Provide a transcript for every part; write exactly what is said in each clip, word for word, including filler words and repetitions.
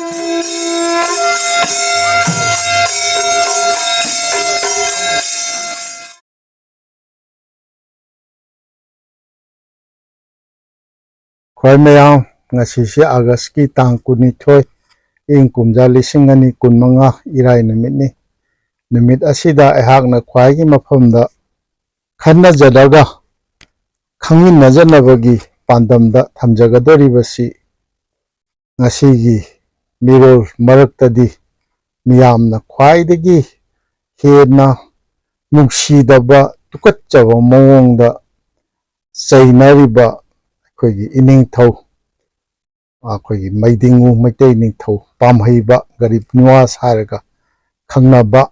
ꯈ꯭ꯋꯥꯏ ꯃꯌꯥꯝ, ꯉꯁꯤꯁꯤ ꯑꯥꯒꯁꯀꯤ ꯇꯥꯡ ꯀꯨꯟꯅꯤꯊꯣꯏ, ꯏꯪ ꯀꯨꯝꯖꯥ ꯂꯤꯁꯤꯡ ꯑꯅꯤ ꯀꯨꯟꯃꯉꯥ, ꯏꯔꯥꯏ ꯅꯨꯃꯤꯠꯅꯤ꯫ ꯅꯨꯃꯤꯠ ꯑꯁꯤꯗ ꯑꯩꯍꯥꯛꯅ ꯈ꯭ꯋꯥꯏꯒꯤ ꯃꯐꯝꯗ ꯈꯟꯅꯖꯔꯒ ꯈꯪꯃꯤꯟꯅꯖꯅꯕꯒꯤ ꯄꯥꯟꯗꯝꯗ ꯊꯝꯖꯒꯗꯧꯔꯤꯕꯁꯤ, ꯉꯁꯤꯒꯤ ꯃꯤꯔꯣꯜ ꯃꯔꯛꯇꯗꯤ ꯃꯤꯌꯥꯝꯅ ꯈ꯭ꯋꯥꯏꯗꯒꯤ ꯍꯦꯟꯅ ꯅꯨꯡꯁꯤꯗꯕ, ꯇꯨꯀꯠꯆꯕ ꯃꯑꯣꯡꯗ ꯆꯩꯅꯔꯤꯕ ꯑꯩꯈꯣꯏꯒꯤ ꯏꯅꯤꯡꯊꯧ, ꯑꯩꯈꯣꯏꯒꯤ ꯃꯩꯗꯤꯡꯉꯨ ꯃꯩꯇꯩ ꯅꯤꯡꯊꯧ ꯄꯥꯝꯍꯩꯕ, ꯒꯔꯤꯕ ꯅꯤꯋꯥꯖ ꯍꯥꯏꯔꯒ ꯈꯪꯅꯕ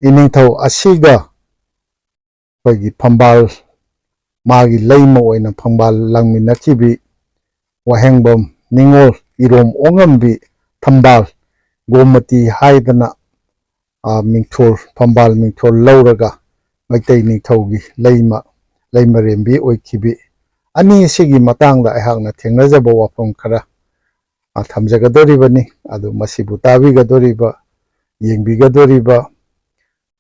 ꯏꯅꯤꯡꯊꯧ ꯑꯁꯤꯒ ꯑꯩꯈꯣꯏꯒꯤ ꯐꯝꯕꯥꯜ, ꯃꯥꯒꯤ ꯂꯩꯃ ꯑꯣꯏꯅ ꯐꯝꯕꯥꯜ ꯂꯥꯡꯃꯤꯟꯅꯈꯤꯕꯤ ꯋꯥꯍꯦꯡꯕꯝ ꯅꯤꯉꯣꯜ ꯏꯔꯣꯝ ꯑꯣꯉꯝꯕꯤ ꯊꯝꯕꯥꯜ ꯒꯣꯃꯇꯤ ꯍꯥꯏꯗꯅ, ꯑ, ꯃꯤꯡꯊꯣꯜ, ꯐꯝꯕꯥꯜ ꯃꯤꯡꯊꯣꯜ ꯂꯧꯔꯒ ꯃꯩꯇꯩ ꯅꯤꯡꯊꯧꯒꯤ ꯂꯩꯃ, ꯂꯩꯃꯔꯦꯝꯕꯤ ꯑꯣꯏꯈꯤꯕꯤ ꯑꯅꯤ ꯑꯁꯤꯒꯤ ꯃꯇꯥꯡꯗ ꯑꯩꯍꯥꯛꯅ ꯊꯦꯡꯅꯖꯕ ꯋꯥꯐꯝ ꯈꯔ, ꯑ, ꯊꯝꯖꯒꯗꯧꯔꯤꯕꯅꯤ꯫ ꯑꯗꯨ ꯃꯁꯤꯕꯨ ꯇꯥꯕꯤꯒꯗꯧꯔꯤꯕ, ꯌꯦꯡꯕꯤꯒꯗꯧꯔꯤꯕ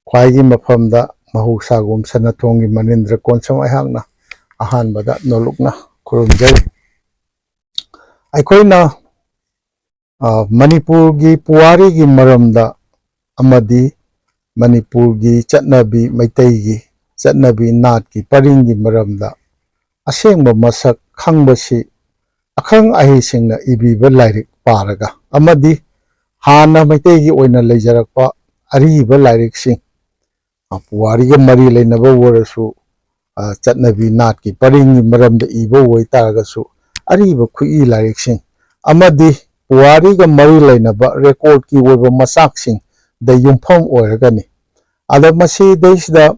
ꯈ꯭ꯋꯥꯏꯒꯤ ꯃꯐꯝꯗ ꯃꯍꯧꯁꯥꯒꯨꯝ ꯁꯅꯥꯊꯣꯡꯒꯤ ꯃꯅꯤꯟꯗ꯭ꯔ ꯀꯣꯟꯁꯝ ꯑꯩꯍꯥꯛꯅ ꯑꯍꯥꯟꯕꯗ ꯅꯣꯂꯨꯛꯅ ꯈꯨꯔꯨꯝꯖꯔꯤ꯫ ꯑꯩꯈꯣꯏꯅ, ꯑ, ꯃꯅꯤꯄꯨꯔꯒꯤ ꯄꯨꯋꯥꯔꯤꯒꯤ ꯃꯔꯝꯗ ꯑꯃꯗꯤ ꯃꯅꯤꯄꯨꯔꯒꯤ ꯆꯠꯅꯕꯤ, ꯃꯩꯇꯩꯒꯤ ꯆꯠꯅꯕꯤ ꯅꯥꯠꯀꯤ ꯄꯔꯤꯡꯒꯤ ꯃꯔꯝꯗ ꯑꯁꯦꯡꯕ ꯃꯁꯛ ꯈꯪꯕꯁꯤ ꯑꯈꯪ ꯑꯍꯩꯁꯤꯡꯅ ꯏꯕꯤꯕ ꯂꯥꯏꯔꯤꯛ ꯄꯥꯔꯒ ꯑꯃꯗꯤ ꯍꯥꯟꯅ ꯃꯩꯇꯩꯒꯤ ꯑꯣꯏꯅ ꯂꯩꯖꯔꯛꯄ ꯑꯔꯤꯕ ꯂꯥꯏꯔꯤꯛꯁꯤꯡ, ꯑ, ꯄꯨꯋꯥꯔꯤꯒ ꯃꯔꯤ ꯂꯩꯅꯕ ꯑꯣꯏꯔꯁꯨ, ꯑ, ꯆꯠꯅꯕꯤ ꯅꯥꯠꯀꯤ ꯄꯔꯤꯡꯒꯤ ꯃꯔꯝꯗ ꯏꯕ ꯑꯣꯏꯇꯥꯔꯒꯁꯨ, ꯑꯔꯤꯕ ꯈꯨꯠꯏ ꯂꯥꯏꯔꯤꯛꯁꯤꯡ ꯑꯃꯗꯤ ꯄꯨꯋꯥꯔꯤꯒ ꯃꯔꯤ ꯂꯩꯅꯕ ꯔꯦꯀꯣꯔꯠꯀꯤ ꯑꯣꯏꯕ ꯃꯆꯥꯛꯁꯤꯡꯗ ꯌꯨꯝꯐꯝ ꯑꯣꯏꯔꯒꯅꯤ꯫ ꯑꯗ ꯃꯁꯤꯗꯩꯁꯤꯗ,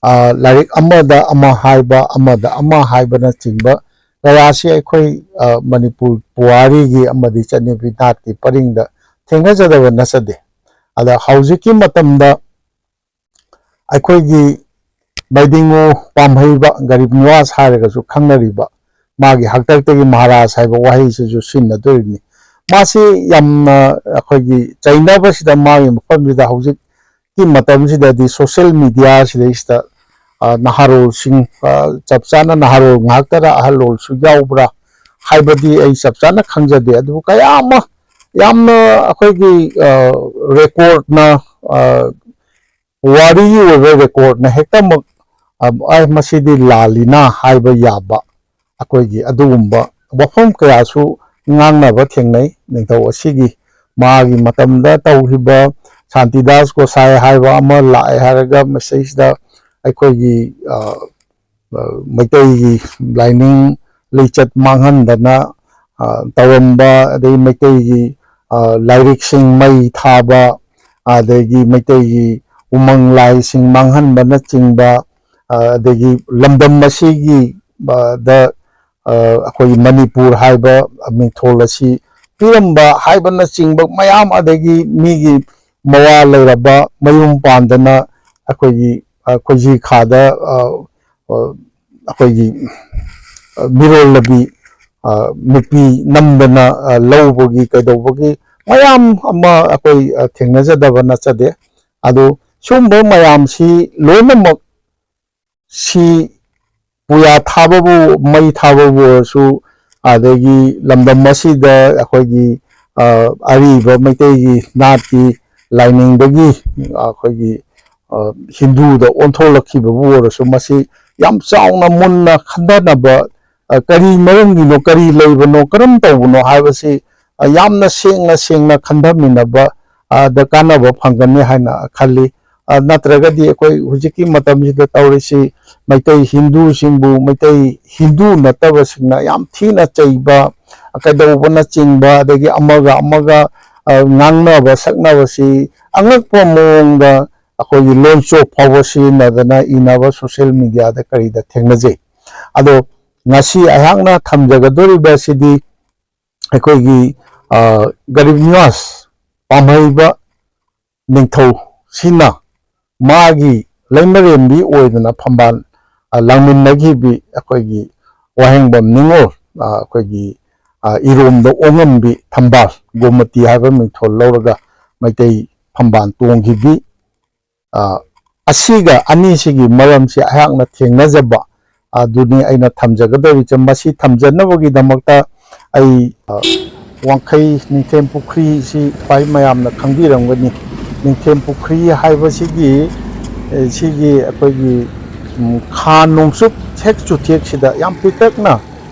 ꯑ, ꯂꯥꯏꯔꯤꯛ ꯑꯃꯗ ꯑꯃ ꯍꯥꯏꯕ, ꯑꯃꯗ ꯑꯃ ꯍꯥꯏꯕꯅꯆꯤꯡꯕ ꯀꯌꯥꯁꯤ ꯑꯩꯈꯣꯏ, ꯑ, ꯃꯅꯤꯄꯨꯔ ꯄꯨꯋꯥꯔꯤꯒꯤ ꯑꯃꯗꯤ ꯆꯠꯅꯕꯤ ꯅꯥꯠꯀꯤ ꯄꯔꯤꯡꯗ ꯊꯦꯡꯅꯖꯗꯕ ꯅꯠꯆꯗꯦ꯫ ꯑꯗ ꯍꯧꯖꯤꯛꯀꯤ ꯃꯇꯝꯗ ꯑꯩꯈꯣꯏꯒꯤ ꯃꯩꯗꯤꯡꯉꯨ ꯄꯥꯝꯍꯩꯕ ꯒꯔꯤꯕ ꯅꯤꯋꯥꯖ ꯍꯥꯏꯔꯒꯁꯨ ꯈꯪꯅꯔꯤꯕ, ꯃꯥꯒꯤ ꯍꯥꯛꯇꯛꯇꯒꯤ ꯃꯍꯥꯔꯥꯖ ꯍꯥꯏꯕ ꯋꯥꯍꯩꯁꯤꯁꯨ ꯁꯤꯖꯤꯟꯅꯗꯣꯔꯤꯕꯅꯤ꯫ ꯃꯥꯁꯤ ꯌꯥꯝꯅ ꯑꯩꯈꯣꯏꯒꯤ ꯆꯩꯅꯕꯁꯤꯗ ꯃꯥꯒꯤ ꯃꯐꯝꯁꯤꯗ ꯍꯧꯖꯤꯛꯀꯤ ꯃꯇꯝꯁꯤꯗꯗꯤ social media ꯁꯤꯗꯩꯁꯤꯗ, ꯑ, ꯅꯍꯥꯔꯣꯜꯁꯤꯡ, ꯑ, ꯆꯞ ꯆꯥꯅ ꯅꯍꯥꯔꯣꯜ ꯉꯥꯛꯇꯔ ꯑꯍꯜꯂꯣꯜꯁꯨ ꯌꯥꯎꯕ꯭ꯔꯥ ꯍꯥꯏꯕꯗꯤ ꯑꯩ ꯆꯞ ꯆꯥꯅ ꯈꯪꯖꯗꯦ꯫ ꯑꯗꯨꯕꯨ ꯀꯌꯥ ꯑꯃ ꯌꯥꯝꯅ ꯑꯩꯈꯣꯏꯒꯤ, ꯑ, record ꯅ, ꯑ, ꯄꯨꯋꯥꯔꯤꯒꯤ ꯑꯣꯏꯕ record ꯅ ꯍꯦꯛꯇꯃꯛ, ꯑ, "ꯑꯦ, ꯃꯁꯤꯗꯤ ꯂꯥꯜꯂꯤꯅ" ꯍꯥꯏꯕ ꯌꯥꯕ ꯑꯩꯈꯣꯏꯒꯤ ꯑꯗꯨꯒꯨꯝꯕ ꯋꯥꯐꯝ ꯀꯌꯥꯁꯨ ꯉꯥꯡꯅꯕ ꯊꯦꯡꯅꯩ꯫ ꯅꯤꯡꯊꯧ ꯑꯁꯤꯒꯤ ꯃꯥꯒꯤ ꯃꯇꯝꯗ ꯇꯧꯈꯤꯕ ꯁꯥꯟꯇꯤꯗꯥꯁ ꯒꯣꯁꯥꯏ ꯍꯥꯏꯕ ꯑꯃ ꯂꯥꯛꯑꯦ ꯍꯥꯏꯔꯒ ꯃꯁꯤꯗꯩꯁꯤꯗ ꯑꯩꯈꯣꯏꯒꯤ, ꯑ, ꯑ, ꯃꯩꯇꯩꯒꯤ ꯂꯥꯏꯅꯤꯡ ꯂꯤꯆꯠ ꯃꯥꯡꯍꯟꯗꯅ, ꯑ, ꯇꯧꯔꯝꯕ, ꯑꯗꯩ ꯃꯩꯇꯩꯒꯤ, ꯑ, ꯂꯥꯏꯔꯤꯛꯁꯤꯡ ꯃꯩ ꯊꯥꯕ, ꯑꯗꯒꯤ ꯃꯩꯇꯩꯒꯤ ꯎꯃꯪ ꯂꯥꯏꯁꯤꯡ ꯃꯥꯡꯍꯟꯕꯅꯆꯤꯡꯕ, ꯑ, ꯑꯗꯒꯤ ꯂꯝꯗꯝ ꯑꯁꯤꯒꯤ, ꯑ, ꯗ, ꯑ, ꯑꯩꯈꯣꯏꯒꯤ ꯃꯅꯤꯄꯨꯔ ꯍꯥꯏꯕ ꯃꯤꯡꯊꯣꯜ ꯑꯁꯤ ꯄꯤꯔꯝꯕ ꯍꯥꯏꯕꯅꯆꯤꯡꯕ ꯃꯌꯥꯝ, ꯑꯗꯒꯤ ꯃꯤꯒꯤ ꯃꯋꯥ ꯂꯩꯔꯕ ꯃꯌꯨꯝ ꯄꯥꯟꯗꯅ ꯑꯩꯈꯣꯏꯒꯤ, ꯑ, ꯈꯣꯏꯖꯤ ꯈꯥꯗ, ꯑ, ꯑ, ꯑꯩꯈꯣꯏꯒꯤ, ꯑ, ꯃꯤꯔꯣꯜ ꯂꯝꯕꯤ, ꯑ, ꯅꯨꯄꯤ ꯅꯝꯗꯅ, ꯑ, ꯂꯧꯕꯒꯤ ꯀꯩꯗꯧꯕꯒꯤ ꯃꯌꯥꯝ ꯑꯃ ꯑꯩꯈꯣꯏ, ꯑ, ꯊꯦꯡꯅꯖꯗꯕ ꯅꯠꯆꯗꯦ꯫ ꯑꯗꯣ ꯁꯨꯝꯕ ꯃꯌꯥꯝꯁꯤ ꯂꯣꯏꯅꯃꯛ ꯁꯤ ꯄꯨꯌꯥ ꯊꯥꯕꯕꯨ, ꯃꯩ ꯊꯥꯕꯕꯨ ꯑꯣꯏꯔꯁꯨ, ꯑꯗꯒꯤ ꯂꯝꯗꯝ ꯑꯁꯤꯗ ꯑꯩꯈꯣꯏꯒꯤ, ꯑ, ꯑꯔꯤꯕ ꯃꯩꯇꯩꯒꯤ ꯅꯥꯠꯀꯤ ꯂꯥꯏꯅꯤꯡꯗꯒꯤ ꯑꯩꯈꯣꯏꯒꯤ, ꯑ, ꯍꯤꯟꯗꯨꯗ ꯑꯣꯟꯊꯣꯛꯂꯛꯈꯤꯕꯕꯨ ꯑꯣꯏꯔꯁꯨ, ꯃꯁꯤ ꯌꯥꯝ ꯆꯥꯎꯅ ꯃꯨꯟꯅ ꯈꯟꯊꯅꯕ, ꯑ, ꯀꯔꯤ ꯃꯔꯝꯒꯤꯅꯣ, ꯀꯔꯤ ꯂꯩꯕꯅꯣ, ꯀꯔꯝ ꯇꯧꯕꯅꯣ ꯍꯥꯏꯕꯁꯤ, ꯑ, ꯌꯥꯝꯅ ꯁꯦꯡꯅ ꯁꯦꯡꯅ ꯈꯟꯊꯃꯤꯟꯅꯕ, ꯑ, ꯗ ꯀꯥꯟꯅꯕ ꯐꯪꯒꯅꯤ ꯍꯥꯏꯅ ꯈꯜꯂꯤ꯫ ꯑ, ꯅꯠꯇ꯭ꯔꯒꯗꯤ ꯑꯩꯈꯣꯏ ꯍꯧꯖꯤꯛꯀꯤ ꯃꯇꯝꯁꯤꯗ ꯇꯧꯔꯤꯁꯤ ꯃꯩꯇꯩ ꯍꯤꯟꯗꯨꯁꯤꯡꯕꯨ ꯃꯩꯇꯩ ꯍꯤꯟꯗꯨ ꯅꯠꯇꯕꯁꯤꯡꯅ ꯌꯥꯝ ꯊꯤꯅ ꯆꯩꯕ, ꯀꯩꯗꯧꯕꯅꯆꯤꯡꯕ, ꯑꯗꯒꯤ ꯑꯃꯒ ꯑꯃꯒ, ꯑ, ꯉꯥꯡꯅꯕ ꯁꯛꯅꯕꯁꯤ ꯑꯉꯛꯄ ꯃꯑꯣꯡꯗ ꯑꯩꯈꯣꯏꯒꯤ ꯂꯣꯟꯆꯣꯞ ꯐꯥꯎꯕ ꯁꯤꯖꯤꯟꯅꯗꯅ ꯏꯅꯕ social media ꯗ ꯀꯔꯤꯗ ꯊꯦꯡꯅꯖꯩ꯫ ꯑꯗꯣ ꯉꯁꯤ ꯑꯩꯍꯥꯛꯅ ꯊꯝꯖꯒꯗꯧꯔꯤꯕ ꯑꯁꯤꯗꯤ ꯑꯩꯈꯣꯏꯒꯤ, ꯑ, ꯒꯔꯤꯕ ꯅꯤꯋꯥꯖ ꯄꯥꯝꯍꯩꯕ ꯅꯤꯡꯊꯧꯁꯤꯅ ꯃꯥꯒꯤ ꯂꯩꯃꯔꯦꯟꯕꯤ ꯑꯣꯏꯗꯅ ꯐꯝꯕꯥꯜ, ꯑ, ꯂꯥꯡꯃꯤꯟꯅꯈꯤꯕꯤ ꯑꯩꯈꯣꯏꯒꯤ ꯋꯥꯍꯦꯡꯕꯝ ꯅꯤꯉꯣꯜ, ꯑ, ꯑꯩꯈꯣꯏꯒꯤ, ꯏꯔꯣꯝꯗ ꯑꯣꯉꯝꯕꯤ ꯊꯝꯕꯥꯜ, ꯒꯣꯃꯇꯤ ꯍꯥꯏꯕ ꯃꯤꯡꯊꯣꯜ ꯂꯧꯔꯒ ꯃꯩꯇꯩ ꯐꯝꯕꯥꯜ ꯇꯣꯡꯈꯤꯕꯤ꯫ ꯑꯁꯤꯒ ꯑꯅꯤꯁꯤꯒꯤ ꯃꯔꯝꯁꯤ ꯑꯩꯍꯥꯛꯅ ꯊꯦꯡꯅꯖꯕ ꯑꯗꯨꯅꯤ ꯑꯩꯅ ꯊꯝꯖꯒꯗꯧꯔꯤꯁꯦ꯫ ꯃꯁꯤ ꯊꯝꯖꯅꯕꯒꯤꯗꯃꯛꯇ ꯑꯩ ꯋꯥꯡꯈꯩ ꯅꯤꯡꯊꯦꯝ ꯄꯨꯈ꯭ꯔꯤꯁꯤ ꯈ꯭ꯋꯥꯏ ꯃꯌꯥꯝꯅ ꯈꯪꯕꯤꯔꯝꯒꯅꯤ꯫ ꯅꯤꯡꯊꯦꯝ ꯄꯨꯈ꯭ꯔꯤ ꯍꯥꯏꯕꯁꯤꯒꯤ ꯁꯤꯒꯤ ꯑꯩꯈꯣꯏꯒꯤ ꯈꯥ ꯅꯣꯡꯆꯨꯞ ꯍꯦꯛ ꯆꯨꯊꯦꯛꯁꯤꯗ ꯌꯥꯝ ꯄꯤꯛꯇꯛꯅ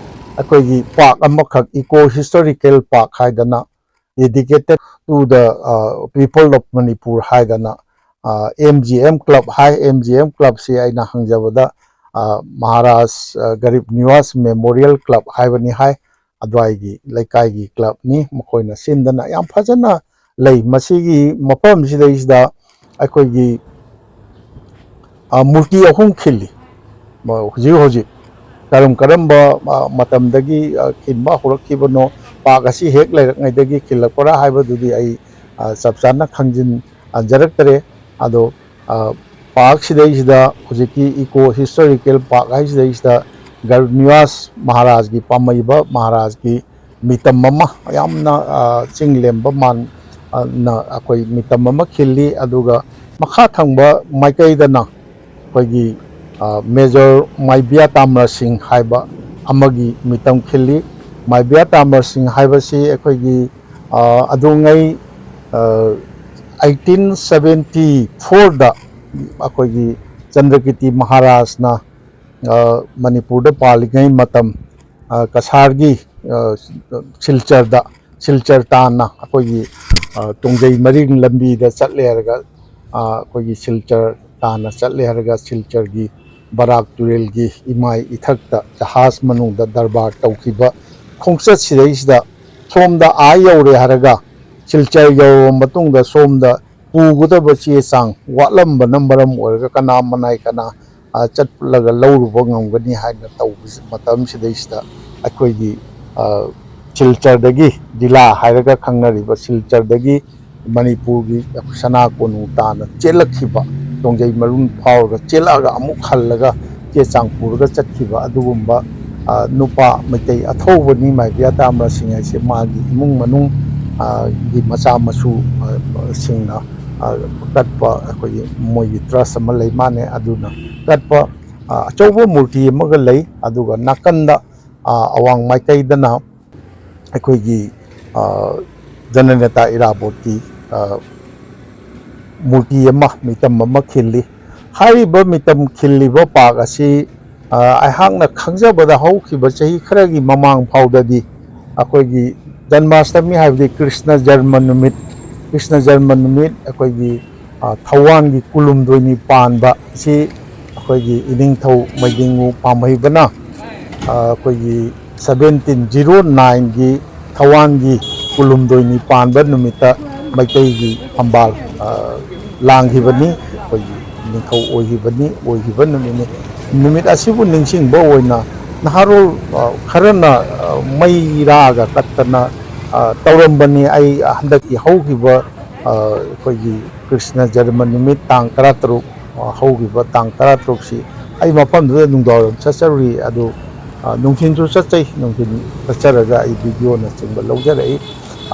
ꯑꯩꯈꯣꯏꯒꯤ ꯄꯥꯛ ꯑꯃꯈꯛ, ꯏꯀꯣ ꯍꯤꯁꯇꯣꯔꯤꯀꯦꯜ ꯄꯥꯛ ꯍꯥꯏꯗꯅ, dedicated to the people of Manipur ꯍꯥꯏꯗꯅ, ꯑꯦꯝ ꯖꯤ ꯑꯦꯝ ꯀ꯭ꯂꯕ ꯍꯥꯏ꯫ ꯑꯦꯝ ꯖꯤ ꯑꯦꯝ ꯀ꯭ꯂꯕꯁꯤ ꯑꯩꯅ ꯍꯪꯖꯕꯗ ꯃꯍꯥꯔꯥꯖ ꯒꯔꯤꯕ ꯅꯤꯋꯥꯁ ꯃꯦꯃꯣꯔꯤꯌꯦꯜ ꯀ꯭ꯂꯕ ꯍꯥꯏꯕꯅꯤ ꯍꯥꯏ꯫ ꯑꯗꯨꯋꯥꯏꯒꯤ ꯂꯩꯀꯥꯏꯒꯤ ꯀ꯭ꯂꯕꯅꯤ, ꯃꯈꯣꯏꯅ ꯁꯤꯟꯗꯅ ꯌꯥꯝ ꯐꯖꯅ ꯂꯩ꯫ ꯃꯁꯤꯒꯤ ꯃꯐꯝꯁꯤꯗꯩꯁꯤꯗ ꯑꯩꯈꯣꯏꯒꯤ ꯃꯨꯔꯇꯤ ꯑꯍꯨꯝ ꯈꯤꯜꯂꯤ꯫ ꯍꯧꯖꯤꯛ ꯍꯧꯖꯤꯛ ꯀꯔꯝ ꯀꯔꯝꯕ ꯃꯇꯝꯗꯒꯤ ꯈꯤꯟꯕ ꯍꯧꯔꯛꯈꯤꯕꯅꯣ, ꯄꯥꯛ ꯑꯁꯤ ꯍꯦꯛ ꯂꯩꯔꯛꯉꯩꯗꯒꯤ ꯈꯤꯜꯂꯛꯄ꯭ꯔꯥ ꯍꯥꯏꯕꯗꯨꯗꯤ ꯑꯩ ꯆꯞ ꯆꯥꯅ ꯈꯪꯖꯤꯟꯖꯔꯛꯇꯔꯦ꯫ ꯑꯗꯣ ꯄꯥꯛꯁꯤꯗꯩꯁꯤꯗ ꯍꯧꯖꯤꯛꯀꯤ ꯏꯀꯣ ꯍꯤꯁꯇꯣꯔꯤꯀꯦꯜ ꯄꯥꯛ ꯍꯥꯏꯁꯤꯗꯩꯁꯤꯗ ꯒꯔꯤꯕ ꯅꯤꯋꯥꯁ ꯃꯍꯥꯔꯥꯖꯀꯤ ꯄꯥꯝꯃꯩꯕ ꯃꯍꯥꯔꯥꯖꯀꯤ ꯃꯤꯇꯝ ꯑꯃ, ꯌꯥꯝꯅ ꯆꯤꯡ ꯂꯦꯝꯕ ꯃꯥꯟ ꯅ ꯑꯩꯈꯣꯏ ꯃꯤꯇꯝ ꯑꯃ ꯈꯤꯜꯂꯤ꯫ ꯑꯗꯨꯒ ꯃꯈꯥ ꯊꯪꯕ ꯃꯥꯏꯀꯩꯗꯅ ꯑꯩꯈꯣꯏꯒꯤ ꯃꯦꯖꯔ ꯃꯥꯏꯕꯤꯌꯥ ꯇꯥꯝꯔ ꯁꯤꯡ ꯍꯥꯏꯕ ꯑꯃꯒꯤ ꯃꯤꯇꯝ ꯈꯤꯜꯂꯤ꯫ ꯃꯥꯏꯕꯤꯌꯥ ꯇꯥꯝꯔ ꯁꯤꯡ ꯍꯥꯏꯕꯁꯤ ꯑꯩꯈꯣꯏꯒꯤ ꯑꯗꯨꯉꯩ ꯑꯩꯠꯇꯤꯟ ꯁꯕꯦꯟꯇꯤ ꯐꯣꯔꯗ ꯑꯩꯈꯣꯏꯒꯤ ꯆꯟꯗ꯭ꯔꯀꯤꯇꯤ ꯃꯍꯥꯔꯥꯖꯅ ꯃꯅꯤꯄꯨꯔꯗ ꯄꯥꯜꯂꯤꯉꯩ ꯃꯇꯝ ꯀꯁꯥꯔꯒꯤ ꯁꯤꯜꯆꯔꯗ, ꯁꯤꯜꯆꯔ ꯇꯥꯟꯅ ꯑꯩꯈꯣꯏꯒꯤ ꯇꯣꯡꯖꯩ ꯃꯔꯤꯡ ꯂꯝꯕꯤꯗ ꯆꯠꯂꯦ ꯍꯥꯏꯔꯒ, ꯑꯩꯈꯣꯏꯒꯤ ꯁꯤꯜꯆꯔ ꯇꯥꯟꯅ ꯆꯠꯂꯦ ꯍꯥꯏꯔꯒ ꯁꯤꯜꯆꯔꯒꯤ ꯕꯔꯥꯛ ꯇꯨꯔꯦꯜꯒꯤ ꯏꯃꯥꯏ ꯏꯊꯛꯇ ꯖꯍꯥꯖ ꯃꯅꯨꯡꯗ ꯗꯔꯕꯥꯔ ꯇꯧꯈꯤꯕ ꯈꯣꯡꯆꯠꯁꯤꯗꯩꯁꯤꯗ ꯁꯣꯝꯗ ꯑꯥ ꯌꯧꯔꯦ ꯍꯥꯏꯔꯒ ꯁꯤꯜꯆꯔ ꯌꯧꯔꯕ ꯃꯇꯨꯡꯗ ꯁꯣꯝꯗ ꯄꯨꯒꯗꯕ ꯆꯦ ꯆꯥꯡ ꯋꯥꯠꯂꯝꯕꯅ ꯃꯔꯝ ꯑꯣꯏꯔꯒ ꯀꯅꯥ ꯃꯅꯥꯏ ꯀꯅꯥ ꯆꯠꯂꯒ ꯂꯧꯔꯨꯕ ꯉꯝꯒꯅꯤ ꯍꯥꯏꯅ ꯇꯧꯕ ꯃꯇꯝꯁꯤꯗꯩꯁꯤꯗ ꯑꯩꯈꯣꯏꯒꯤ ꯁꯤꯜꯆꯔꯗꯒꯤ, ꯖꯤꯂꯥ ꯍꯥꯏꯔꯒ ꯈꯪꯅꯔꯤꯕ ꯁꯤꯜꯆꯔꯗꯒꯤ ꯃꯅꯤꯄꯨꯔꯒꯤ ꯁꯅꯥ ꯀꯣꯅꯨꯡ ꯇꯥꯟꯅ ꯆꯦꯜꯂꯛꯈꯤꯕ, ꯇꯣꯡꯖꯩ ꯃꯔꯨꯟ ꯐꯥꯎꯔꯒ ꯆꯦꯜꯂꯛꯑꯒ ꯑꯃꯨꯛ ꯍꯜꯂꯒ ꯆꯦ ꯆꯥꯡ ꯄꯨꯔꯒ ꯆꯠꯈꯤꯕ ꯑꯗꯨꯒꯨꯝꯕ ꯑ, ꯅꯨꯄꯥ ꯃꯩꯇꯩ ꯑꯊꯧꯕꯅꯤ ꯃꯥꯏꯕꯤ ꯑꯇꯥꯝꯕꯁꯤꯡ ꯍꯥꯏꯁꯦ ꯃꯥꯒꯤ ꯏꯃꯨꯡ ꯃꯅꯨꯡ, ꯑ, ꯒꯤ ꯃꯆꯥ ꯃꯁꯨ, ꯑ, ꯁꯤꯡꯅ, ꯑ, ꯀꯠꯄ ꯑꯩꯈꯣꯏꯒꯤ ꯃꯣꯏꯒꯤ ꯇ꯭ꯔꯁ ꯑꯃ ꯂꯩ ꯃꯥꯅꯦ꯫ ꯑꯗꯨꯅ ꯀꯠꯄ, ꯑ, ꯑꯆꯧꯕ ꯃꯨꯔꯇꯤ ꯑꯃꯒ ꯂꯩ꯫ ꯑꯗꯨꯒ ꯅꯥꯀꯟꯗ, ꯑ, ꯑꯋꯥꯡ ꯃꯥꯏꯀꯩꯗꯅ ꯑꯩꯈꯣꯏꯒꯤ, ꯑ, ꯖꯅꯅꯦꯇꯥ ꯏꯔꯥꯕꯣꯠꯀꯤ, ꯑ, ꯃꯨꯔꯇꯤ ꯑꯃ, ꯃꯤꯇꯝ ꯑꯃ ꯈꯤꯜꯂꯤ꯫ ꯍꯥꯏꯔꯤꯕ ꯃꯤꯇꯝ ꯈꯤꯜꯂꯤꯕ ꯄꯥꯛ ꯑꯁꯤ, ꯑ, ꯑꯩꯍꯥꯛꯅ ꯈꯪꯖꯕꯗ ꯍꯧꯈꯤꯕ ꯆꯍꯤ ꯈꯔꯒꯤ ꯃꯃꯥꯡ ꯐꯥꯎꯗꯗꯤ ꯑꯩꯈꯣꯏꯒꯤ ꯖꯟꯃꯥꯁꯇꯃꯤ ꯍꯥꯏꯕꯗꯤ ꯀ꯭ꯔꯤꯁꯅ ꯖꯔꯃ ꯅꯨꯃꯤꯠ, ꯀ꯭ꯔꯤꯁꯅ ꯖꯔꯃ ꯅꯨꯃꯤꯠ ꯑꯩꯈꯣꯏꯒꯤ, ꯑ, ꯊꯧꯋꯥꯟꯒꯤ ꯀꯨꯂꯨꯝꯗꯣꯏꯅꯤ ꯄꯥꯟꯕ ꯑꯁꯤ ꯑꯩꯈꯣꯏꯒꯤ ꯏꯅꯤꯡꯊꯧ ꯃꯩꯗꯤꯡꯉꯨ ꯄꯥꯝꯍꯩꯕꯅ, ꯑ, ꯑꯩꯈꯣꯏꯒꯤ seventeen zero nineꯒꯤ ꯊꯧꯋꯥꯟꯒꯤ ꯀꯨꯂꯨꯝꯗꯣꯏꯅꯤ ꯄꯥꯟꯕ ꯅꯨꯃꯤꯠꯇ ꯃꯩꯇꯩꯒꯤ ꯐꯝꯕꯥꯜ, ꯑ, ꯂꯥꯡꯈꯤꯕꯅꯤ꯫ ꯑꯩꯈꯣꯏꯒꯤ ꯅꯤꯡꯊꯧ ꯑꯣꯏꯈꯤꯕꯅꯤ, ꯑꯣꯏꯈꯤꯕ ꯅꯨꯃꯤꯠꯅꯤ꯫ ꯅꯨꯃꯤꯠ ꯑꯁꯤꯕꯨ ꯅꯤꯡꯁꯤꯡꯕ ꯑꯣꯏꯅ ꯅꯍꯥꯔꯣꯜ, ꯑ, ꯈꯔꯅ, ꯑ, ꯃꯩ ꯔꯥꯒ ꯀꯠꯇꯅ, ꯑ, ꯇꯧꯔꯝꯕꯅꯤ꯫ ꯑꯩ ꯍꯟꯗꯛꯀꯤ ꯍꯧꯈꯤꯕ, ꯑ, ꯑꯩꯈꯣꯏꯒꯤ ꯀ꯭ꯔꯤꯁꯅ ꯖꯔꯃ ꯅꯨꯃꯤꯠ ꯇꯥꯡ ꯇꯔꯥꯇꯔꯨꯛ, ꯑ, ꯍꯧꯈꯤꯕ ꯇꯥꯡ ꯇꯔꯥꯇꯔꯨꯛꯁꯤ ꯑꯩ ꯃꯐꯝꯗꯨꯗ ꯅꯨꯡꯗꯥꯡꯋꯥꯏꯔꯝ ꯆꯠꯆꯔꯨꯏ꯫ ꯑꯗꯨ, ꯑ, ꯅꯨꯡꯊꯤꯜꯁꯨ ꯆꯠꯆꯩ, ꯅꯨꯡꯊꯤꯜ ꯆꯠꯆꯔꯒ ꯑꯩ ꯚꯤꯗꯤꯑꯣꯅꯆꯤꯡꯕ ꯂꯧꯖꯔꯛꯏ꯫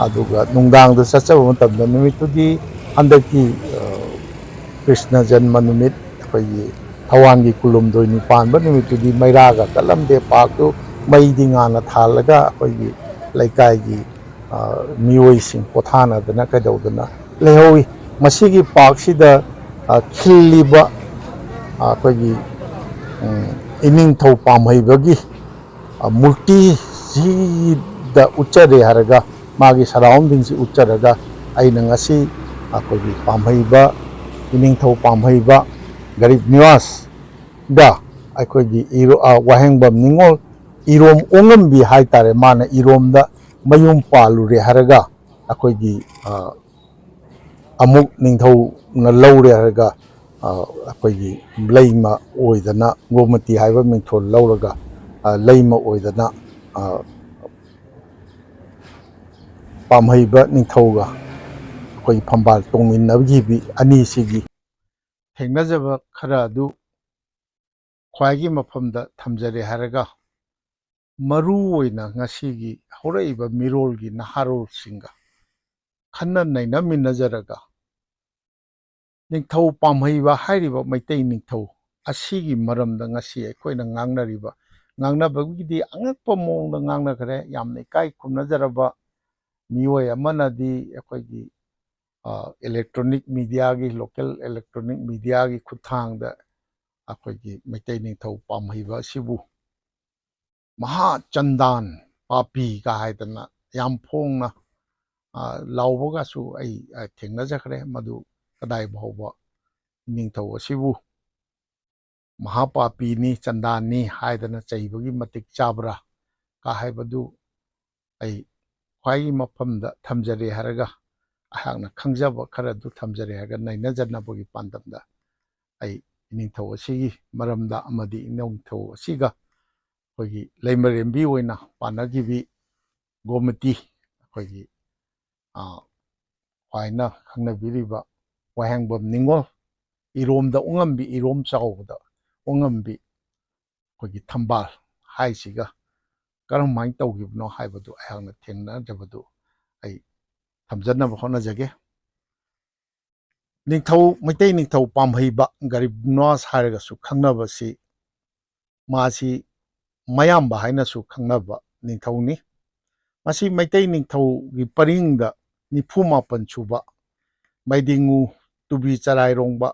ꯑꯗꯨꯒ ꯅꯨꯡꯗꯥꯡꯗ ꯆꯠꯆꯕ ꯃꯇꯝꯗ ꯅꯨꯃꯤꯠꯇꯨꯗꯤ ꯍꯟꯗꯛꯀꯤ, ꯑ, ꯀ꯭ꯔꯤꯁꯅ ꯖꯟꯃ ꯅꯨꯃꯤꯠ, ꯑꯩꯈꯣꯏꯒꯤ ꯊꯧꯋꯥꯟꯒꯤ ꯀꯨꯂꯨꯝꯗꯣꯏꯅꯤ ꯄꯥꯟꯕ ꯅꯨꯃꯤꯠꯇꯨꯗꯤ ꯃꯩꯔꯥꯒ ꯀꯠꯂꯝꯗꯦ꯫ ꯄꯥꯛꯇꯨ ꯃꯩꯗꯤ ꯉꯥꯟꯅ ꯊꯥꯜꯂꯒ ꯑꯩꯈꯣꯏꯒꯤ ꯂꯩꯀꯥꯏꯒꯤ, ꯑ, ꯃꯤꯑꯣꯏꯁꯤꯡ ꯄꯣꯊꯥꯅꯗꯅ ꯀꯩꯗꯧꯗꯅ ꯂꯩꯍꯧꯏ꯫ ꯃꯁꯤꯒꯤ ꯄꯥꯛꯁꯤꯗ, ꯑ, ꯈꯤꯜꯂꯤꯕ, ꯑ, ꯑꯩꯈꯣꯏꯒꯤ, ꯎꯝ, ꯏꯅꯤꯡꯊꯧ ꯄꯥꯝꯍꯩꯕꯒꯤ, ꯑ, ꯃꯨꯔꯇꯤꯁꯤꯗ ꯎꯠꯆꯔꯦ ꯍꯥꯏꯔꯒ, ꯃꯥꯒꯤ ꯁꯔꯥꯎꯟꯗꯤꯡꯁꯤ ꯎꯠꯆꯔꯒ ꯑꯩꯅ ꯉꯁꯤ ꯑꯩꯈꯣꯏꯒꯤ ꯄꯥꯝꯍꯩꯕ, ꯏꯅꯤꯡꯊꯧ ꯄꯥꯝꯍꯩꯕ ꯒꯔꯤꯕ ꯅꯤꯋꯥꯁꯗ ꯑꯩꯈꯣꯏꯒꯤ ꯏꯔꯣ-, ꯑ, ꯋꯥꯍꯦꯡꯕꯝ ꯅꯤꯉꯣꯜ ꯏꯔꯣꯝ ꯑꯣꯉꯝꯕꯤ ꯍꯥꯏꯇꯥꯔꯦ, ꯃꯥꯅ ꯏꯔꯣꯝꯗ ꯃꯌꯨꯝ ꯄꯥꯜꯂꯨꯔꯦ ꯍꯥꯏꯔꯒ ꯑꯩꯈꯣꯏꯒꯤ, ꯑ, ꯑꯃꯨꯛ ꯅꯤꯡꯊꯧꯅ ꯂꯧꯔꯦ ꯍꯥꯏꯔꯒ, ꯑ, ꯑꯩꯈꯣꯏꯒꯤ ꯂꯩꯃ ꯑꯣꯏꯗꯅ, ꯒꯣꯃꯇꯤ ꯍꯥꯏꯕ ꯃꯤꯡꯊꯣꯜ ꯂꯧꯔꯒ, ꯑ, ꯂꯩꯃ ꯑꯣꯏꯗꯅ, ꯑ, ꯄꯥꯝꯍꯩꯕ ꯅꯤꯡꯊꯧꯒ ꯑꯩꯈꯣꯏ ꯐꯝꯕꯥꯜ ꯇꯣꯡꯃꯤꯟꯅꯈꯤꯕꯤ ꯑꯅꯤꯁꯤꯒꯤ ꯊꯦꯡꯅꯖꯕ ꯈꯔ ꯑꯗꯨ ꯈ꯭ꯋꯥꯏꯒꯤ ꯃꯐꯝꯗ ꯊꯝꯖꯔꯦ ꯍꯥꯏꯔꯒ, ꯃꯔꯨ ꯑꯣꯏꯅ ꯉꯁꯤꯒꯤ ꯍꯧꯔꯛꯏꯕ ꯃꯤꯔꯣꯜꯒꯤ ꯅꯍꯥꯔꯣꯜꯁꯤꯡꯒ ꯈꯟꯅ ꯅꯩꯅꯃꯤꯟꯅꯖꯔꯒ, ꯅꯤꯡꯊꯧ ꯄꯥꯝꯍꯩꯕ ꯍꯥꯏꯔꯤꯕ ꯃꯩꯇꯩ ꯅꯤꯡꯊꯧ ꯑꯁꯤꯒꯤ ꯃꯔꯝꯗ ꯉꯁꯤ ꯑꯩꯈꯣꯏꯅ ꯉꯥꯡꯅꯔꯤꯕ, ꯉꯥꯡꯅꯕꯒꯤꯗꯤ ꯑꯉꯛꯄ ꯃꯑꯣꯡꯗ ꯉꯥꯡꯅꯈ꯭ꯔꯦ꯫ ꯌꯥꯝꯅ ꯏꯀꯥꯏ ꯈꯨꯝꯅꯖꯔꯕ ꯃꯤꯑꯣꯏ ꯑꯃꯅꯗꯤ ꯑꯩꯈꯣꯏꯒꯤ, ꯑ, electronic media ꯒꯤ, local electronic media ꯒꯤ ꯈꯨꯠꯊꯥꯡꯗ ꯑꯩꯈꯣꯏꯒꯤ ꯃꯩꯇꯩ ꯅꯤꯡꯊꯧ ꯄꯥꯝꯍꯩꯕ ꯑꯁꯤꯕꯨ ꯃꯍꯥ ꯆꯟꯗꯥꯟ ꯄꯥꯄꯤꯒ ꯍꯥꯏꯗꯅ ꯌꯥꯝ ꯐꯣꯡꯅ, ꯑ, ꯂꯥꯎꯕꯒꯁꯨ ꯑꯩ, ꯑ, ꯊꯦꯡꯅꯖꯈ꯭ꯔꯦ꯫ ꯃꯗꯨ ꯀꯗꯥꯏ ꯐꯥꯎꯕ ꯅꯤꯡꯊꯧ ꯑꯁꯤꯕꯨ ꯃꯍꯥꯄꯥꯄꯤꯅꯤ, ꯆꯟꯗꯥꯟꯅꯤ ꯍꯥꯏꯗꯅ ꯆꯩꯕꯒꯤ ꯃꯇꯤꯛ ꯆꯥꯕ꯭ꯔꯥ ꯀ ꯍꯥꯏꯕꯗꯨ ꯑꯩ ꯈ꯭ꯋꯥꯏꯒꯤ ꯃꯐꯝꯗ ꯊꯝꯖꯔꯦ ꯍꯥꯏꯔꯒ, ꯑꯩꯍꯥꯛꯅ ꯈꯪꯖꯕ ꯈꯔꯗꯨ ꯊꯝꯖꯔꯦ ꯍꯥꯏꯔꯒ, ꯅꯩꯅꯖꯅꯕꯒꯤ ꯄꯥꯟꯗꯝꯗ ꯑꯩ ꯏꯅꯤꯡꯊꯧ ꯑꯁꯤꯒꯤ ꯃꯔꯝꯗ ꯑꯃꯗꯤ ꯏꯅꯤꯡꯊꯧ ꯑꯁꯤꯒ ꯑꯩꯈꯣꯏꯒꯤ ꯂꯩꯃꯔꯦꯝꯕꯤ ꯑꯣꯏꯅ ꯄꯥꯟꯅꯈꯤꯕꯤ ꯒꯣꯃꯇꯤ, ꯑꯩꯈꯣꯏꯒꯤ, ꯑ, ꯈ꯭ꯋꯥꯏꯅ ꯈꯪꯅꯕꯤꯔꯤꯕ ꯋꯥꯍꯦꯡꯕꯝ ꯅꯤꯉꯣꯜ, ꯏꯔꯣꯝꯗ ꯑꯣꯉꯝꯕꯤ, ꯏꯔꯣꯝ ꯆꯥꯎꯕꯗ ꯑꯣꯉꯝꯕꯤ ꯑꯩꯈꯣꯏꯒꯤ ꯊꯝꯕꯥꯜ ꯍꯥꯏꯁꯤꯒ ꯀꯔꯝꯍꯥꯏꯅ ꯇꯧꯈꯤꯕꯅꯣ ꯍꯥꯏꯕꯗꯨ ꯑꯩꯍꯥꯛꯅ ꯊꯦꯡꯅꯖꯕꯗꯨ ꯑꯩ ꯊꯝꯖꯅꯕ ꯍꯣꯠꯅꯖꯒꯦ꯫ ꯅꯤꯡꯊꯧ, ꯃꯩꯇꯩ ꯅꯤꯡꯊꯧ ꯄꯥꯝꯍꯩꯕ, ꯒꯔꯤꯕ ꯅꯋꯥꯖ ꯍꯥꯏꯔꯒꯁꯨ ꯈꯪꯅꯕꯁꯤ, ꯃꯥꯁꯤ ꯃꯌꯥꯝꯕ ꯍꯥꯏꯅꯁꯨ ꯈꯪꯅꯕ ꯅꯤꯡꯊꯧꯅꯤ꯫ ꯃꯁꯤ ꯃꯩꯇꯩ ꯅꯤꯡꯊꯧꯒꯤ ꯄꯔꯤꯡꯗ ꯅꯤꯐꯨ ꯃꯥꯄꯟ ꯁꯨꯕ, ꯃꯩꯗꯤꯡꯉꯨ ꯇꯨꯕꯤ ꯆꯔꯥꯏꯔꯣꯡꯕ,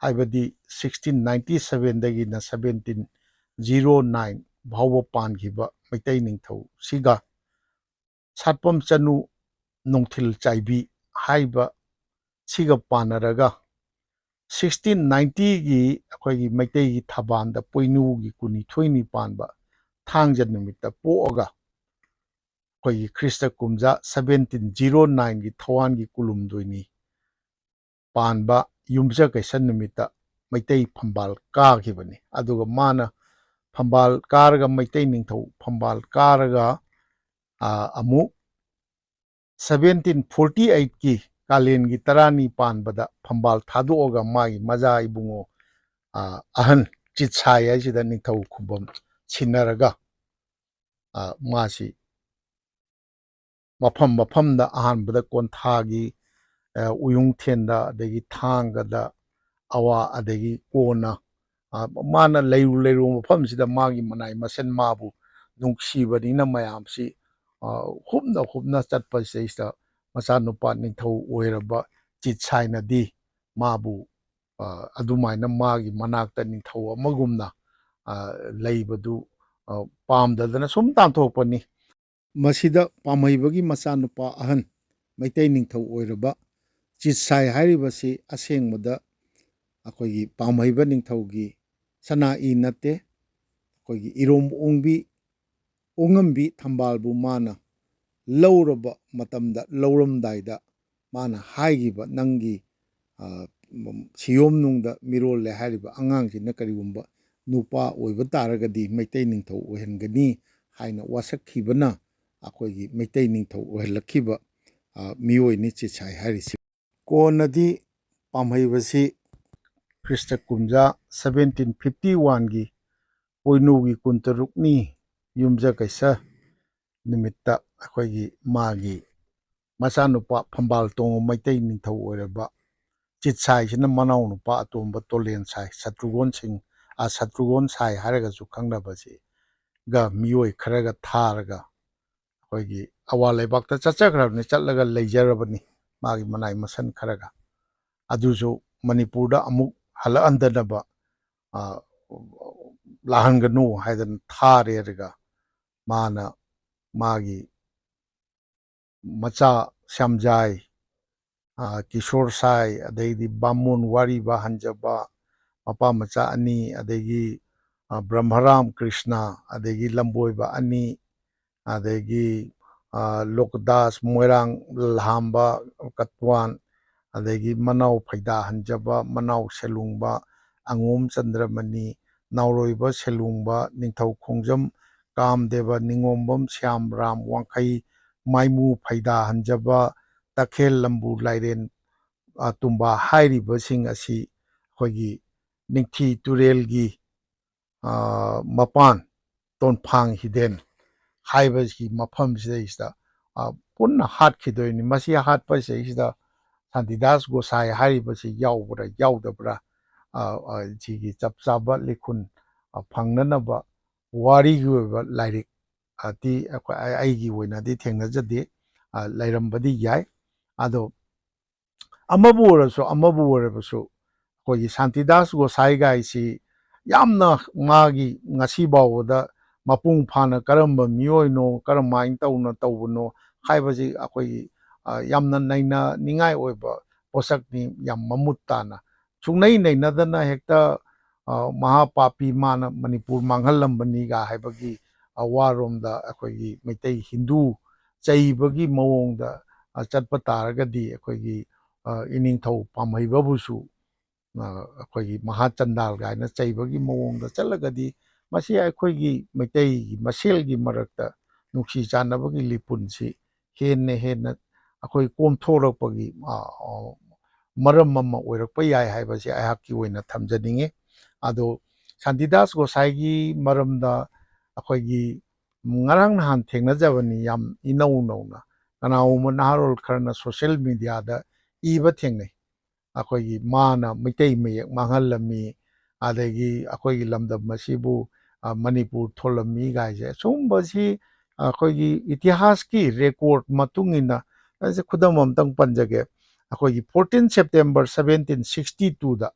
ꯍꯥꯏꯕꯗꯤ sixteen ninety seven ꯗꯒꯤꯅ seventeen zero nine ꯐꯥꯎꯕ ꯄꯥꯟꯈꯤꯕ ꯃꯩꯇꯩ ꯅꯤꯡꯊꯧꯁꯤꯒ ꯁꯥꯠꯄꯝ ꯆꯅꯨ ꯅꯣꯡꯊꯤꯜ ꯆꯥꯏꯕꯤ ꯍꯥꯏꯕ ꯁꯤꯒ ꯄꯥꯟꯅꯔꯒ, sixteen ninety ꯒꯤ ꯑꯩꯈꯣꯏꯒꯤ ꯃꯩꯇꯩꯒꯤ ꯊꯕꯥꯟꯗ ꯄꯣꯏꯅꯨꯒꯤ ꯀꯨꯟꯅꯤꯊꯣꯏꯅꯤ ꯄꯥꯟꯕ ꯊꯥꯡꯖ ꯅꯨꯃꯤꯠꯇ ꯄꯣꯛꯑꯒ, ꯑꯩꯈꯣꯏꯒꯤ ꯈ꯭ꯔꯤꯁꯇ ꯀꯨꯝꯖꯥ seventeen zero nine ꯒꯤ ꯊꯧꯋꯥꯟꯒꯤ ꯀꯨꯟꯍꯨꯝꯗꯣꯏꯅꯤ ꯄꯥꯟꯕ ꯌꯨꯝꯖꯀꯩꯁ ꯅꯨꯃꯤꯠꯇ ꯃꯩꯇꯩ ꯐꯝꯕꯥꯜ ꯀꯥꯈꯤꯕꯅꯤ꯫ ꯑꯗꯨꯒ ꯃꯥꯅ ꯐꯝꯕꯥꯜ ꯀꯥꯔꯒ, ꯃꯩꯇꯩ ꯅꯤꯡꯊꯧ ꯐꯝꯕꯥꯜ ꯀꯥꯔꯒ, ꯑ, ꯑꯃꯨꯛ seventeen forty eight ꯀꯤ ꯀꯥꯂꯦꯟꯒꯤ ꯇꯔꯥꯅꯤ ꯄꯥꯟꯕꯗ ꯐꯝꯕꯥꯜ ꯊꯥꯗꯣꯛꯑꯒ ꯃꯥꯒꯤ ꯃꯖꯥ ꯏꯕꯨꯡꯉꯣ, ꯑ, ꯑꯍꯟ ꯆꯤꯠꯁꯥꯏ ꯍꯥꯏꯁꯤꯗ ꯅꯤꯡꯊꯧ ꯈꯨꯕꯝ ꯁꯤꯟꯅꯔꯒ, ꯑ, ꯃꯥꯁꯤ ꯃꯐꯝ ꯃꯐꯝꯗ ꯑꯍꯥꯟꯕꯗ ꯀꯣꯟꯊꯥꯒꯤ, ꯑ, ꯎꯌꯨꯡꯊꯦꯟꯗ, ꯑꯗꯒꯤ ꯊꯥꯡꯒꯗ, ꯑꯋꯥ, ꯑꯗꯒꯤ ꯀꯣꯟꯅ, ꯑ, ꯃꯥꯅ ꯂꯩꯔꯨ ꯂꯩꯔꯨ ꯃꯐꯝꯁꯤꯗ ꯃꯥꯒꯤ ꯃꯅꯥꯏ ꯃꯁꯦꯟ ꯃꯥꯕꯨ ꯅꯨꯡꯁꯤꯕꯅꯤꯅ ꯃꯌꯥꯝꯁꯤ, ꯑ, ꯍꯨꯞꯅ ꯍꯨꯞꯅ ꯆꯠꯄꯁꯤꯗꯩꯁꯤꯗ ꯃꯆꯥꯅꯨꯄꯥ ꯅꯤꯡꯊꯧ ꯑꯣꯏꯔꯕ ꯆꯤꯠꯁꯥꯏꯅꯗꯤ ꯃꯥꯕꯨ, ꯑ, ꯑꯗꯨꯃꯥꯏꯅ ꯃꯥꯒꯤ ꯃꯅꯥꯛꯇ ꯅꯤꯡꯊꯧ ꯑꯃꯒꯨꯝꯅ, ꯑ, ꯂꯩꯕꯗꯨ, ꯑ, ꯄꯥꯝꯗꯗꯅ ꯁꯨꯝ ꯇꯥꯟꯊꯣꯛꯄꯅꯤ꯫ ꯃꯁꯤꯗ ꯄꯥꯝꯍꯩꯕꯒꯤ ꯃꯆꯥꯅꯨꯄꯥ ꯑꯍꯟ, ꯃꯩꯇꯩ ꯅꯤꯡꯊꯧ ꯑꯣꯏꯔꯕ ꯆꯤꯠꯁꯥꯏ ꯍꯥꯏꯔꯤꯕꯁꯤ ꯑꯁꯦꯡꯕꯗ ꯑꯩꯈꯣꯏꯒꯤ ꯄꯥꯝꯍꯩꯕ ꯅꯤꯡꯊꯧꯒꯤ ꯁꯅꯥ ꯏ ꯅꯠꯇꯦ꯫ ꯑꯩꯈꯣꯏꯒꯤ ꯏꯔꯣꯝ ꯑꯣꯡꯕꯤ, ꯑꯣꯉꯝꯕꯤ ꯊꯝꯕꯥꯜꯕꯨ ꯃꯥꯅ ꯂꯧꯔꯕ ꯃꯇꯝꯗ, ꯂꯧꯔꯝꯗꯥꯏꯗ ꯃꯥꯅ ꯍꯥꯏꯈꯤꯕ, "ꯅꯪꯒꯤ, ꯑ, ꯁꯤꯌꯣꯝꯅꯨꯡꯗ ꯃꯤꯔꯣꯜꯂꯦ ꯍꯥꯏꯔꯤꯕ ꯑꯉꯥꯡꯁꯤꯅ ꯀꯔꯤꯒꯨꯝꯕ ꯅꯨꯄꯥ ꯑꯣꯏꯕ ꯇꯥꯔꯒꯗꯤ ꯃꯩꯇꯩ ꯅꯤꯡꯊꯧ ꯑꯣꯏꯍꯟꯒꯅꯤ" ꯍꯥꯏꯅ ꯋꯥꯁꯛꯈꯤꯕꯅ ꯑꯩꯈꯣꯏꯒꯤ ꯃꯩꯇꯩ ꯅꯤꯡꯊꯧ ꯑꯣꯏꯍꯜꯂꯛꯈꯤꯕ, ꯑ, ꯃꯤꯑꯣꯏꯅꯤ ꯆꯤꯠꯁꯥꯏ ꯍꯥꯏꯔꯤꯁꯤ꯫ ꯀꯣꯟꯅꯗꯤ ꯄꯥꯝꯍꯩꯕꯁꯤ ꯈ꯭ꯔꯤꯁꯇ ꯀꯨꯝꯖꯥ ꯁꯕꯦꯟꯇꯤꯟ ꯐꯤꯐꯇꯤ ꯋꯥꯟꯒꯤ ꯄꯣꯏꯅꯨꯒꯤ ꯀꯨꯟꯇꯔꯨꯛꯅꯤ ꯌꯨꯝꯖꯀꯩꯁ ꯅꯨꯃꯤꯠꯇ ꯑꯩꯈꯣꯏꯒꯤ ꯃꯥꯒꯤ ꯃꯆꯥꯅꯨꯄꯥ ꯐꯝꯕꯥꯜ ꯇꯣꯡꯕ ꯃꯩꯇꯩ ꯅꯤꯡꯊꯧ ꯑꯣꯏꯔꯕ ꯆꯤꯠꯁꯥꯏꯁꯤꯅ ꯃꯅꯥꯎꯅꯨꯄꯥ ꯑꯇꯣꯝꯕ ꯇꯣꯂꯦꯟ ꯁꯥꯏ, ꯁꯇ꯭ꯔꯨꯒꯣꯟ ꯁꯤꯡ, ꯑ, ꯁꯇ꯭ꯔꯨꯒꯣꯟ ꯁꯥꯏ ꯍꯥꯏꯔꯒꯁꯨ ꯈꯪꯅꯕꯁꯤꯒ ꯃꯤꯑꯣꯏ ꯈꯔꯒ ꯊꯥꯔꯒ ꯑꯩꯈꯣꯏꯒꯤ ꯑꯋꯥ ꯂꯩꯕꯥꯛꯇ ꯆꯠꯆꯈ꯭ꯔꯕꯅꯤ, ꯆꯠꯂꯒ ꯂꯩꯖꯔꯕꯅꯤ ꯃꯥꯒꯤ ꯃꯅꯥꯏ ꯃꯁꯟ ꯈꯔꯒ꯫ ꯑꯗꯨꯁꯨ ꯃꯅꯤꯄꯨꯔꯗ ꯑꯃꯨꯛ ꯍꯜꯂꯛꯍꯟꯗꯅꯕ, ꯑ, ꯂꯥꯛꯍꯟꯒꯅꯨ ꯍꯥꯏꯗꯅ ꯊꯥꯔꯦꯔꯒ ꯃꯥꯅ ꯃꯥꯒꯤ ꯃꯆꯥ ꯁ꯭ꯌꯥꯝꯖꯥꯏ, ꯑ, ꯀꯤꯁꯣꯔ ꯁꯥꯏ, ꯑꯗꯩꯗꯤ ꯕꯥꯃꯣꯟ ꯋꯥꯔꯤꯕ ꯍꯟꯖꯕ ꯃꯄꯥ ꯃꯆꯥ ꯑꯅꯤ, ꯑꯗꯒꯤ, ꯑ, ꯕ꯭ꯔꯍ꯭ꯃꯔꯥꯝ ꯀ꯭ꯔꯤꯁꯅ, ꯑꯗꯒꯤ ꯂꯝꯕꯣꯏꯕ ꯑꯅꯤ, ꯑꯗꯒꯤ, ꯑ, ꯂꯣꯀꯗꯥꯁ, ꯃꯣꯏꯔꯥꯡ ꯂꯍꯥꯝꯕ, ꯀꯠꯋꯥꯟ, ꯑꯗꯒꯤ ꯃꯅꯥꯎ ꯐꯩꯗꯥ ꯍꯟꯖꯕ, ꯃꯅꯥꯎ ꯁꯦꯂꯨꯡꯕ, ꯑꯉꯣꯝ ꯆꯟꯗ꯭ꯔꯃꯅꯤ, ꯅꯥꯎꯔꯣꯏꯕ ꯁꯦꯂꯨꯡꯕ, ꯅꯤꯡꯊꯧ ꯈꯣꯡꯖꯝ ꯀꯥꯝꯗꯦꯕ, ꯅꯤꯉꯣꯝꯕꯝ ꯁ꯭ꯌꯥꯝ ꯔꯥꯝ ꯋꯥꯡꯈꯩ, ꯃꯥꯏꯃꯨ ꯐꯩꯗꯥ ꯍꯟꯖꯕ, ꯇꯈꯦꯜ ꯂꯝꯕꯨ ꯂꯥꯏꯔꯦꯟ, ꯑ, ꯇꯨꯝꯕ ꯍꯥꯏꯔꯤꯕꯁꯤꯡ ꯑꯁꯤ ꯑꯩꯈꯣꯏꯒꯤ ꯅꯤꯡꯊꯤ ꯇꯨꯔꯦꯜꯒꯤ, ꯑ, ꯃꯄꯥꯟ ꯇꯣꯟꯐꯥꯡ ꯍꯤꯗꯦꯟ, ꯍꯥꯏꯕꯒꯤ ꯃꯐꯝꯁꯤꯗꯩꯁꯤꯗ, ꯑ, ꯄꯨꯟꯅ ꯍꯥꯠꯈꯤꯗꯣꯏꯅꯤ꯫ ꯃꯁꯤ ꯍꯥꯠꯄꯁꯤꯗꯩꯁꯤꯗ ꯁꯥꯟꯇꯤꯗꯥꯁ ꯒꯣꯁꯥꯏ ꯍꯥꯏꯔꯤꯕꯁꯤ ꯌꯥꯎꯕ꯭ꯔꯥ ꯌꯥꯎꯗꯕ꯭ꯔꯥ, ꯑ, ꯑ, ꯁꯤꯒꯤ ꯆꯞ ꯆꯥꯕ ꯂꯤꯈꯨꯟ, ꯑ, ꯐꯪꯅꯅꯕ ꯋꯥꯔꯤꯒꯤ ꯑꯣꯏꯕ ꯂꯥꯏꯔꯤꯛ, ꯑ, ꯗꯤ ꯑꯩꯈꯣꯏ, ꯑꯩ-, ꯑꯩꯒꯤ ꯑꯣꯏꯅꯗꯤ ꯊꯦꯡꯅꯖꯗꯦ꯫ ꯑ, ꯂꯩꯔꯝꯕꯗꯤ ꯌꯥꯏ꯫ ꯑꯗꯣ ꯑꯃꯕꯨ ꯑꯣꯏꯔꯁꯨ, ꯑꯃꯕꯨ ꯑꯣꯏꯔꯕꯁꯨ, ꯑꯩꯈꯣꯏꯒꯤ ꯁꯥꯟꯇꯤꯗꯥꯁ ꯒꯣꯁꯥꯏ ꯒꯥꯏꯁꯤ ꯌꯥꯝꯅ ꯃꯥꯒꯤ ꯉꯁꯤ ꯐꯥꯎꯕꯗ ꯃꯄꯨꯡ ꯐꯥꯅ ꯀꯔꯝꯕ ꯃꯤꯑꯣꯏꯅꯣ, ꯀꯔꯝꯍꯥꯏꯅ ꯇꯧꯅ ꯇꯧꯕꯅꯣ ꯍꯥꯏꯕꯁꯤ ꯑꯩꯈꯣꯏꯒꯤ, ꯑ, ꯌꯥꯝꯅ ꯅꯩꯅꯅꯤꯡꯉꯥꯏ ꯑꯣꯏꯕ ꯄꯣꯠꯁꯛꯅꯤ, ꯌꯥꯝ ꯃꯃꯨꯠ ꯇꯥꯅ꯫ ꯁꯨꯡꯅꯩ ꯅꯩꯅꯗꯅ ꯍꯦꯛꯇ, ꯑ, ꯃꯍꯥ ꯄꯥꯄꯤ ꯃꯥꯅ ꯃꯅꯤꯄꯨꯔ ꯃꯥꯡꯍꯜꯂꯝꯕꯅꯤꯒ ꯍꯥꯏꯕꯒꯤ, ꯑ, ꯋꯥꯔꯣꯝꯗ ꯑꯩꯈꯣꯏꯒꯤ ꯃꯩꯇꯩ ꯍꯤꯟꯗꯨ ꯆꯩꯕꯒꯤ ꯃꯑꯣꯡꯗ, ꯑ, ꯆꯠꯄ ꯇꯥꯔꯒꯗꯤ ꯑꯩꯈꯣꯏꯒꯤ, ꯑ, ꯏꯅꯤꯡꯊꯧ ꯄꯥꯝꯍꯩꯕꯕꯨꯁꯨ, ꯑ, ꯑꯩꯈꯣꯏꯒꯤ ꯃꯍꯥ ꯆꯟꯗꯥꯜ ꯀꯥꯏꯅ ꯆꯩꯕꯒꯤ ꯃꯑꯣꯡꯗ ꯆꯠꯂꯒꯗꯤ ꯃꯁꯤ ꯑꯩꯈꯣꯏꯒꯤ ꯃꯩꯇꯩꯒꯤ ꯃꯁꯦꯜꯒꯤ ꯃꯔꯛꯇ ꯅꯨꯡꯁꯤ ꯆꯥꯟꯅꯕꯒꯤ ꯂꯤꯄꯨꯟꯁꯤ ꯍꯦꯟꯅ ꯍꯦꯟꯅ ꯑꯩꯈꯣꯏ ꯀꯣꯝꯊꯣꯔꯛꯄꯒꯤ, ꯑ, ꯑ, ꯃꯔꯝ ꯑꯃ ꯑꯣꯏꯔꯛꯄ ꯌꯥꯏ ꯍꯥꯏꯕꯁꯤ ꯑꯩꯍꯥꯛꯀꯤ ꯑꯣꯏꯅ ꯊꯝꯖꯅꯤꯡꯉꯤ꯫ ꯑꯗꯣ ꯁꯥꯟꯇꯤꯗꯥꯁ ꯒꯣꯁꯥꯏꯒꯤ ꯃꯔꯝꯗ ꯑꯩꯈꯣꯏꯒꯤ ꯉꯔꯥꯡ ꯅꯍꯥꯟ ꯊꯦꯡꯅꯖꯕꯅꯤ, ꯌꯥꯝ ꯏꯅꯧ ꯅꯧꯅ ꯀꯅꯥꯒꯨꯝꯕ ꯅꯍꯥꯔꯣꯜ ꯈꯔꯅ ꯁꯣꯁꯦꯜ ꯃꯦꯗꯤꯌꯥꯗ ꯏꯕ ꯊꯦꯡꯅꯩ꯫ ꯑꯩꯈꯣꯏꯒꯤ ꯃꯥꯅ ꯃꯩꯇꯩ ꯃꯌꯦꯛ ꯃꯥꯡꯍꯜꯂꯝꯃꯤ, ꯑꯗꯒꯤ ꯑꯩꯈꯣꯏꯒꯤ ꯂꯝꯗꯝ ꯑꯁꯤꯕꯨ, ꯑ, ꯃꯅꯤꯄꯨꯔ ꯊꯣꯜꯂꯝꯃꯤ ꯀꯥꯏꯁꯦ꯫ ꯁꯨꯝꯕꯁꯤ ꯑꯩꯈꯣꯏꯒꯤ ꯏꯇꯤꯍꯥꯁꯀꯤ ꯔꯦꯀꯣꯔꯠ ꯃꯇꯨꯡ ꯏꯟꯅ, ꯑꯩꯁꯦ ꯈꯨꯗꯝ ꯑꯃꯇꯪ ꯄꯟꯖꯒꯦ꯫ ꯑꯩꯈꯣꯏꯒꯤ fourteen September seventeen sixty twoꯗ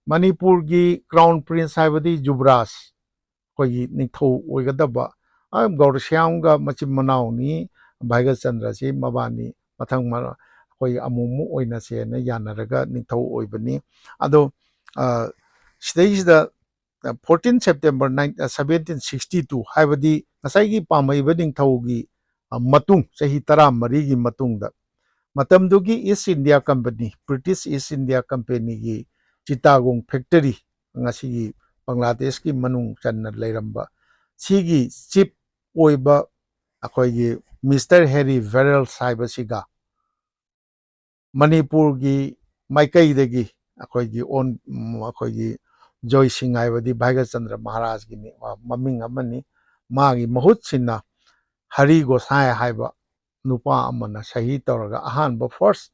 ꯃꯅꯤꯄꯨꯔꯒꯤ ꯀ꯭ꯔꯥꯎꯟ ꯄ꯭ꯔꯤꯟꯁ ꯍꯥꯏꯕꯗꯤ ꯖꯨꯕꯔꯥꯖ, ꯑꯩꯈꯣꯏꯒꯤ ꯅꯤꯡꯊꯧ ꯑꯣꯏꯒꯗꯕ, ꯑ, ꯒꯧꯔꯁ꯭ꯌꯥꯝꯒ ꯃꯆꯤꯟ ꯃꯅꯥꯎꯅꯤ, ꯚꯥꯏꯒꯆꯟꯗ꯭ꯔꯁꯤ ꯃꯕꯥꯅꯤ ꯃꯊꯪ ꯃꯔ-, ꯑꯩꯈꯣꯏ ꯑꯃꯨꯛ ꯑꯃꯨꯛ ꯑꯣꯏꯅꯁꯦꯅ ꯌꯥꯅꯔꯒ ꯅꯤꯡꯊꯧ ꯑꯣꯏꯕꯅꯤ꯫ ꯑꯗꯣ, ꯑ, ꯁꯤꯗꯩꯁꯤꯗ, ꯑ, fourteen September nine, ꯑ, seventeen sixty two ꯍꯥꯏꯕꯗꯤ ꯉꯁꯥꯏꯒꯤ ꯄꯥꯝꯍꯩꯕ ꯅꯤꯡꯊꯧꯒꯤ, ꯑ, ꯃꯇꯨꯡ, ꯆꯍꯤ ꯇꯔꯥꯃꯔꯤꯒꯤ ꯃꯇꯨꯡꯗ ꯃꯇꯝꯗꯨꯒꯤ East India Company, British East India Companyꯒꯤ ꯆꯤꯇꯥꯒꯣꯡ factory, ꯉꯁꯤꯒꯤ ꯕꯪꯒ꯭ꯂꯥꯗꯦꯁꯀꯤ ꯃꯅꯨꯡ ꯆꯟꯅ ꯂꯩꯔꯝꯕ, ꯁꯤꯒꯤ chief ꯑꯣꯏꯕ ꯑꯩꯈꯣꯏꯒꯤ Mister Harry Verrells ꯍꯥꯏꯕꯁꯤꯒ ꯃꯅꯤꯄꯨꯔꯒꯤ ꯃꯥꯏꯀꯩꯗꯒꯤ ꯑꯩꯈꯣꯏꯒꯤ ꯑꯣꯟ-, ꯎꯝ, ꯑꯩꯈꯣꯏꯒꯤ ꯖꯣꯏ ꯁꯤꯡ ꯍꯥꯏꯕꯗꯤ ꯚꯥꯏꯒꯆꯟꯗ꯭ꯔ ꯃꯍꯥꯔꯥꯖꯀꯤ ꯃꯤ-, ꯃ-, ꯃꯃꯤꯡ ꯑꯃꯅꯤ꯫ ꯃꯥꯒꯤ ꯃꯍꯨꯠ ꯁꯤꯟꯅ ꯍꯔꯤ ꯒꯣꯁꯥꯏ ꯍꯥꯏꯕ ꯅꯨꯄꯥ ꯑꯃꯅ ꯁꯍꯤ ꯇꯧꯔꯒ ꯑꯍꯥꯟꯕ first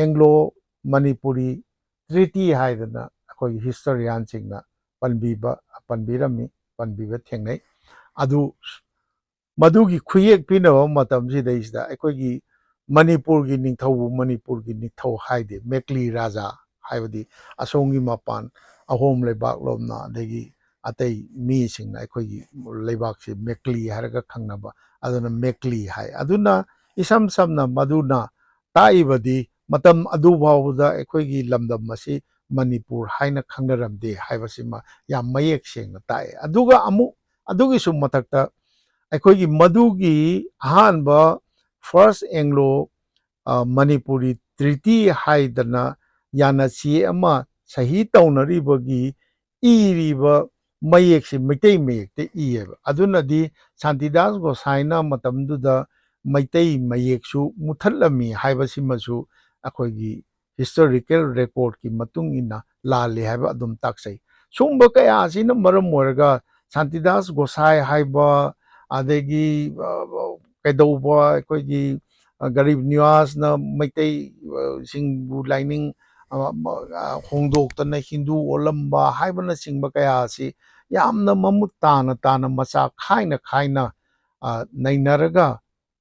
Anglo Manipuri Treaty ꯍꯥꯏꯗꯅ ꯑꯩꯈꯣꯏꯒꯤ ꯍꯤꯁꯇꯣꯔꯤꯌꯥꯟꯁꯤꯡꯅ ꯄꯟꯕꯤꯕ ꯄꯟꯕꯤꯔꯝꯃꯤ, ꯄꯟꯕꯤꯕ ꯊꯦꯡꯅꯩ꯫ ꯑꯗꯨ ꯃꯗꯨꯒꯤ ꯈꯨꯌꯦꯛ ꯄꯤꯅꯕ ꯃꯇꯝꯁꯤꯗꯩꯁꯤꯗ ꯑꯩꯈꯣꯏꯒꯤ ꯃꯅꯤꯄꯨꯔꯒꯤ ꯅꯤꯡꯊꯧꯕꯨ ꯃꯅꯤꯄꯨꯔꯒꯤ ꯅꯤꯡꯊꯧ ꯍꯥꯏꯗꯦ, ꯃꯦꯛꯂꯤ ꯔꯥꯖꯥ ꯍꯥꯏꯕꯗꯤ ꯑꯁꯣꯝꯒꯤ ꯃꯄꯥꯟ ꯑꯍꯣꯝ ꯂꯩꯕꯥꯛꯂꯣꯝꯅ ꯑꯗꯒꯤ ꯑꯇꯩ ꯃꯤꯁꯤꯡꯅ ꯑꯩꯈꯣꯏꯒꯤ ꯂꯩꯕꯥꯛꯁꯤ ꯃꯦꯛꯂꯤ ꯍꯥꯏꯔꯒ ꯈꯪꯅꯕ, ꯑꯗꯨꯅ ꯃꯦꯛꯂꯤ ꯍꯥꯏ꯫ ꯑꯗꯨꯅ ꯏꯁꯝ ꯁꯝꯅ ꯃꯗꯨꯅ ꯇꯥꯛꯏꯕꯗꯤ ꯃꯇꯝ ꯑꯗꯨ ꯐꯥꯎꯕꯗ ꯑꯩꯈꯣꯏꯒꯤ ꯂꯝꯗꯝ ꯑꯁꯤ ꯃꯅꯤꯄꯨꯔ ꯍꯥꯏꯅ ꯈꯪꯅꯔꯝꯗꯦ ꯍꯥꯏꯕꯁꯤꯃ ꯌꯥꯝ ꯃꯌꯦꯛ ꯁꯦꯡꯅ ꯇꯥꯛꯑꯦ꯫ ꯑꯗꯨꯒ ꯑꯃꯨꯛ ꯑꯗꯨꯒꯤꯁꯨ ꯃꯊꯛꯇ ꯑꯩꯈꯣꯏꯒꯤ ꯃꯗꯨꯒꯤ ꯑꯍꯥꯟꯕ first Anglo, ꯑ, Manipuri Treaty ꯍꯥꯏꯗꯅ ꯌꯥꯅꯆꯦ ꯑꯃ ꯁꯍꯤ ꯇꯧꯅꯔꯤꯕꯒꯤ ꯏꯔꯤꯕ ꯃꯌꯦꯛꯁꯤ ꯃꯩꯇꯩ ꯃꯌꯦꯛꯇ ꯏꯌꯦꯕ꯫ ꯑꯗꯨꯅꯗꯤ ꯁꯥꯟꯇꯤꯗꯥꯁ ꯒꯣꯁꯥꯏꯅ ꯃꯇꯝꯗꯨꯗ ꯃꯩꯇꯩ ꯃꯌꯦꯛꯁꯨ ꯃꯨꯊꯠꯂꯝꯃꯤ ꯍꯥꯏꯕꯁꯤꯃꯁꯨ ꯑꯩꯈꯣꯏꯒꯤ historical recordꯀꯤ ꯃꯇꯨꯡ ꯏꯟꯅ ꯂꯥꯜꯂꯤ ꯍꯥꯏꯕ ꯑꯗꯨꯝ ꯇꯥꯛꯆꯩ꯫ ꯁꯨꯝꯕ ꯀꯌꯥ ꯑꯁꯤꯅ ꯃꯔꯝ ꯑꯣꯏꯔꯒ ꯁꯥꯟꯇꯤꯗꯥꯁ ꯒꯣꯁꯥꯏ ꯍꯥꯏꯕ, ꯑꯗꯒꯤ, ꯑ, ꯀꯩꯗꯧꯕ ꯑꯩꯈꯣꯏꯒꯤ, ꯑ, ꯒꯔꯤꯕ ꯅꯤꯋꯥꯖꯅ ꯃꯩꯇꯩ, ꯑ, ꯁꯤꯡꯕꯨ ꯂꯥꯏꯅꯤꯡ, ꯑ, ꯑ, ꯍꯣꯡꯗꯣꯛꯇꯅ ꯍꯤꯟꯗꯨ ꯑꯣꯜꯂꯝꯕ ꯍꯥꯏꯕꯅꯆꯤꯡꯕ ꯀꯌꯥ ꯑꯁꯤ ꯌꯥꯝꯅ ꯃꯃꯨꯠ ꯇꯥꯅ ꯇꯥꯅ ꯃꯆꯥ ꯈꯥꯏꯅ ꯈꯥꯏꯅ, ꯑ, ꯅꯩꯅꯔꯒ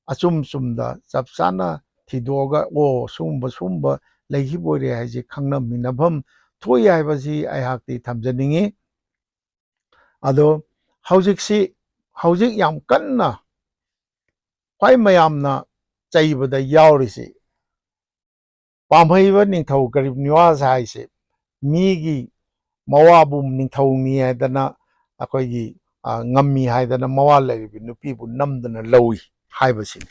ꯑꯆꯨꯝ ꯆꯨꯝꯗ ꯆꯞ ꯆꯥꯅ ꯊꯤꯗꯣꯛꯑꯒ, ꯑꯣ, ꯁꯨꯝꯕ ꯁꯨꯝꯕ ꯂꯩꯈꯤꯕ ꯑꯣꯏꯔꯦ ꯍꯥꯏꯁꯦ ꯈꯪꯅꯃꯤꯟꯅꯐꯝ ꯊꯣꯛꯏ ꯍꯥꯏꯕꯁꯤ ꯑꯩꯍꯥꯛꯇꯤ ꯊꯝꯖꯅꯤꯡꯉꯤ꯫ ꯑꯗꯣ ꯍꯧꯖꯤꯛꯁꯤ, ꯍꯧꯖꯤꯛ ꯌꯥꯝ ꯀꯟꯅ ꯈ꯭ꯋꯥꯏ ꯃꯌꯥꯝꯅ ꯆꯩꯕꯗ ꯌꯥꯎꯔꯤꯁꯤ ꯄꯥꯝꯍꯩꯕ ꯅꯤꯡꯊꯧ ꯒꯔꯤꯕ ꯅꯤꯋꯥꯖ ꯍꯥꯏꯁꯦ ꯃꯤꯒꯤ ꯃꯋꯥꯕꯨ ꯅꯤꯡꯊꯧꯅꯤ ꯍꯥꯏꯗꯅ, ꯑꯩꯈꯣꯏꯒꯤ, ꯑ, ꯉꯝꯃꯤ ꯍꯥꯏꯗꯅ ꯃꯋꯥ ꯂꯩꯔꯤꯕꯤ ꯅꯨꯄꯤꯕꯨ ꯅꯝꯗꯅ ꯂꯧꯏ ꯍꯥꯏꯕꯁꯤꯅꯤ꯫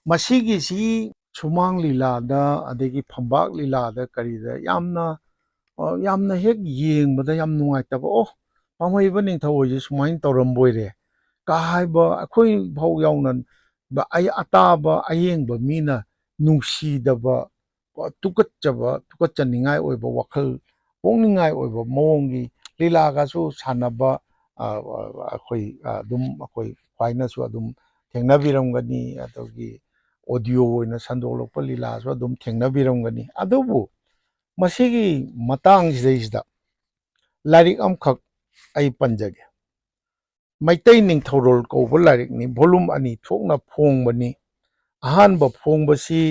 ꯃꯁꯤꯒꯤꯁꯤ ꯁꯨꯃꯥꯡ ꯂꯤꯂꯥꯗ, ꯑꯗꯒꯤ ꯐꯝꯕꯥꯛ ꯂꯤꯂꯥꯗ, ꯀꯔꯤꯗ ꯌꯥꯝꯅ, ꯑ, ꯌꯥꯝꯅ ꯍꯦꯛ ꯌꯦꯡꯕꯗ ꯌꯥꯝ ꯅꯨꯡꯉꯥꯏꯇꯕ, "ꯑꯣ, ꯄꯥꯝꯍꯩꯕ ꯅꯤꯡꯊꯧ ꯍꯣꯏꯁꯦ ꯁꯨꯃꯥꯏꯅ ꯇꯧꯔꯝꯕꯣꯏꯔꯦ" ꯀ ꯍꯥꯏꯕ, ꯑꯩꯈꯣꯏ ꯐꯥꯎ ꯌꯥꯎꯅ ꯕ-, ꯑꯩ-, ꯑꯇꯥꯕ ꯑꯌꯦꯡꯕ ꯃꯤꯅ ꯅꯨꯡꯁꯤꯗꯕ, ꯇꯨꯀꯠꯆꯕ, ꯇꯨꯀꯠꯆꯅꯤꯡꯉꯥꯏ ꯑꯣꯏꯕ ꯋꯥꯈꯜ ꯄꯣꯛꯅꯤꯡꯉꯥꯏ ꯑꯣꯏꯕ ꯃꯑꯣꯡꯒꯤ ꯂꯤꯂꯥꯒꯁꯨ ꯁꯥꯟꯅꯕ, ꯑ, ꯑ, ꯑꯩꯈꯣꯏ, ꯑ, ꯑꯗꯨꯝ ꯑꯩꯈꯣꯏ ꯈ꯭ꯋꯥꯏꯅꯁꯨ ꯑꯗꯨꯝ ꯊꯦꯡꯅꯕꯤꯔꯝꯒꯅꯤ, ꯑꯗꯨꯒꯤ ꯑꯣꯗꯤꯑꯣ ꯑꯣꯏꯅ ꯁꯟꯗꯣꯛꯂꯛꯄ ꯂꯤꯂꯥꯁꯨ ꯑꯗꯨꯝ ꯊꯦꯡꯅꯕꯤꯔꯝꯒꯅꯤ꯫ ꯑꯗꯨꯕꯨ ꯃꯁꯤꯒꯤ ꯃꯇꯥꯡꯁꯤꯗꯩꯁꯤꯗ ꯂꯥꯏꯔꯤꯛ ꯑꯃꯈꯛ ꯑꯩ ꯄꯟꯖꯒꯦ꯫ ꯃꯩꯇꯩ ꯅꯤꯡꯊꯧꯔꯣꯜ ꯀꯧꯕ ꯂꯥꯏꯔꯤꯛꯅꯤ, ꯚꯣꯂꯨꯝ ꯑꯅꯤ ꯊꯣꯛꯅ ꯐꯣꯡꯕꯅꯤ꯫ ꯑꯍꯥꯟꯕ ꯐꯣꯡꯕꯁꯤ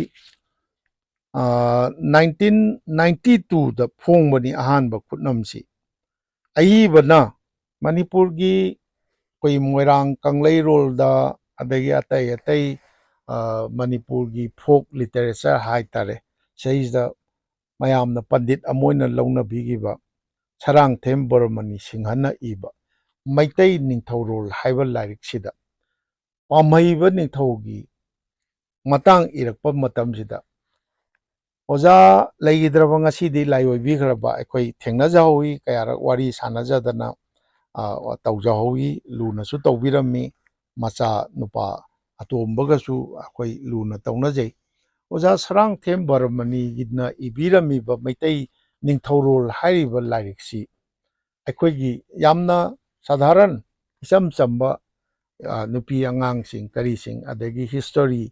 ꯅꯥꯏꯟꯇꯤꯟ ꯅꯥꯏꯟꯇꯤ ꯇꯨꯗ ꯐꯣꯡꯕꯅꯤ ꯑꯍꯥꯟꯕ ꯈꯨꯠꯅꯝꯁꯤ꯫ ꯑꯏꯕꯅ ꯃꯅꯤꯄꯨꯔꯒꯤ ꯑꯩꯈꯣꯏ ꯃꯣꯏꯔꯥꯡ ꯀꯪꯂꯩꯔꯣꯜꯗ, ꯑꯗꯒꯤ ꯑꯇꯩ ꯑꯇꯩ ꯃꯅꯤꯄꯨꯔꯒꯤ ꯐꯣꯛ ꯂꯤꯇꯔꯦꯆꯔ ꯍꯥꯏꯇꯥꯔꯦ, ꯁꯤꯗꯩꯁꯤꯗ ꯃꯌꯥꯝꯅ ꯄꯟꯗꯤꯠ ꯑꯃ ꯑꯣꯏꯅ ꯂꯧꯅꯕꯤꯈꯤꯕ ꯁꯔꯥꯡꯊꯦꯝ ꯕꯔꯃꯅꯤ ꯁꯤꯡꯍꯅ ꯏꯕ ꯃꯩꯇꯩ ꯅꯤꯡꯊꯧꯔꯣꯜ ꯍꯥꯏꯕ ꯂꯥꯏꯔꯤꯛꯁꯤꯗ ꯄꯥꯝꯍꯩꯕ ꯅꯤꯡꯊꯧꯒꯤ ꯃꯇꯥꯡ ꯏꯔꯛꯄ ꯃꯇꯝꯁꯤꯗ, ꯑꯣꯖꯥ ꯂꯩꯈꯤꯗ꯭ꯔꯕ ꯉꯁꯤꯗꯤ ꯂꯥꯏꯑꯣꯏꯕꯤꯈ꯭ꯔꯕ ꯑꯩꯈꯣꯏ ꯊꯦꯡꯅꯖꯍꯧꯋꯤ, ꯀꯌꯥꯔꯛ ꯋꯥꯔꯤ ꯁꯥꯟꯅꯖꯗꯅ ꯇꯧꯖꯍꯧꯋꯤ, ꯂꯨꯅꯁꯨ ꯇꯧꯕꯤꯔꯝꯃꯤ꯫ ꯃꯆꯥ ꯅꯨꯄꯥ ꯑꯇꯣꯝꯕꯒꯁꯨ ꯑꯩꯈꯣꯏ ꯂꯨꯅ ꯇꯧꯅꯖꯩ꯫ ꯑꯣꯖꯥ ꯁꯔꯥꯡꯊꯦꯝ ꯕꯔꯃꯅꯤꯒꯤꯅ ꯏꯕꯤꯔꯝꯃꯤꯕ ꯃꯩꯇꯩ ꯅꯤꯡꯊꯧꯔꯣꯜ ꯍꯥꯏꯔꯤꯕ ꯂꯥꯏꯔꯤꯛꯁꯤ ꯑꯩꯈꯣꯏꯒꯤ ꯌꯥꯝꯅ ꯁꯥꯙꯥꯔꯟ, ꯏꯆꯝ ꯆꯝꯕ ꯅꯨꯄꯤ ꯑꯉꯥꯡꯁꯤꯡ ꯀꯔꯤꯁꯤꯡ, ꯑꯗꯒꯤ ꯍꯤꯁꯇꯣꯔꯤ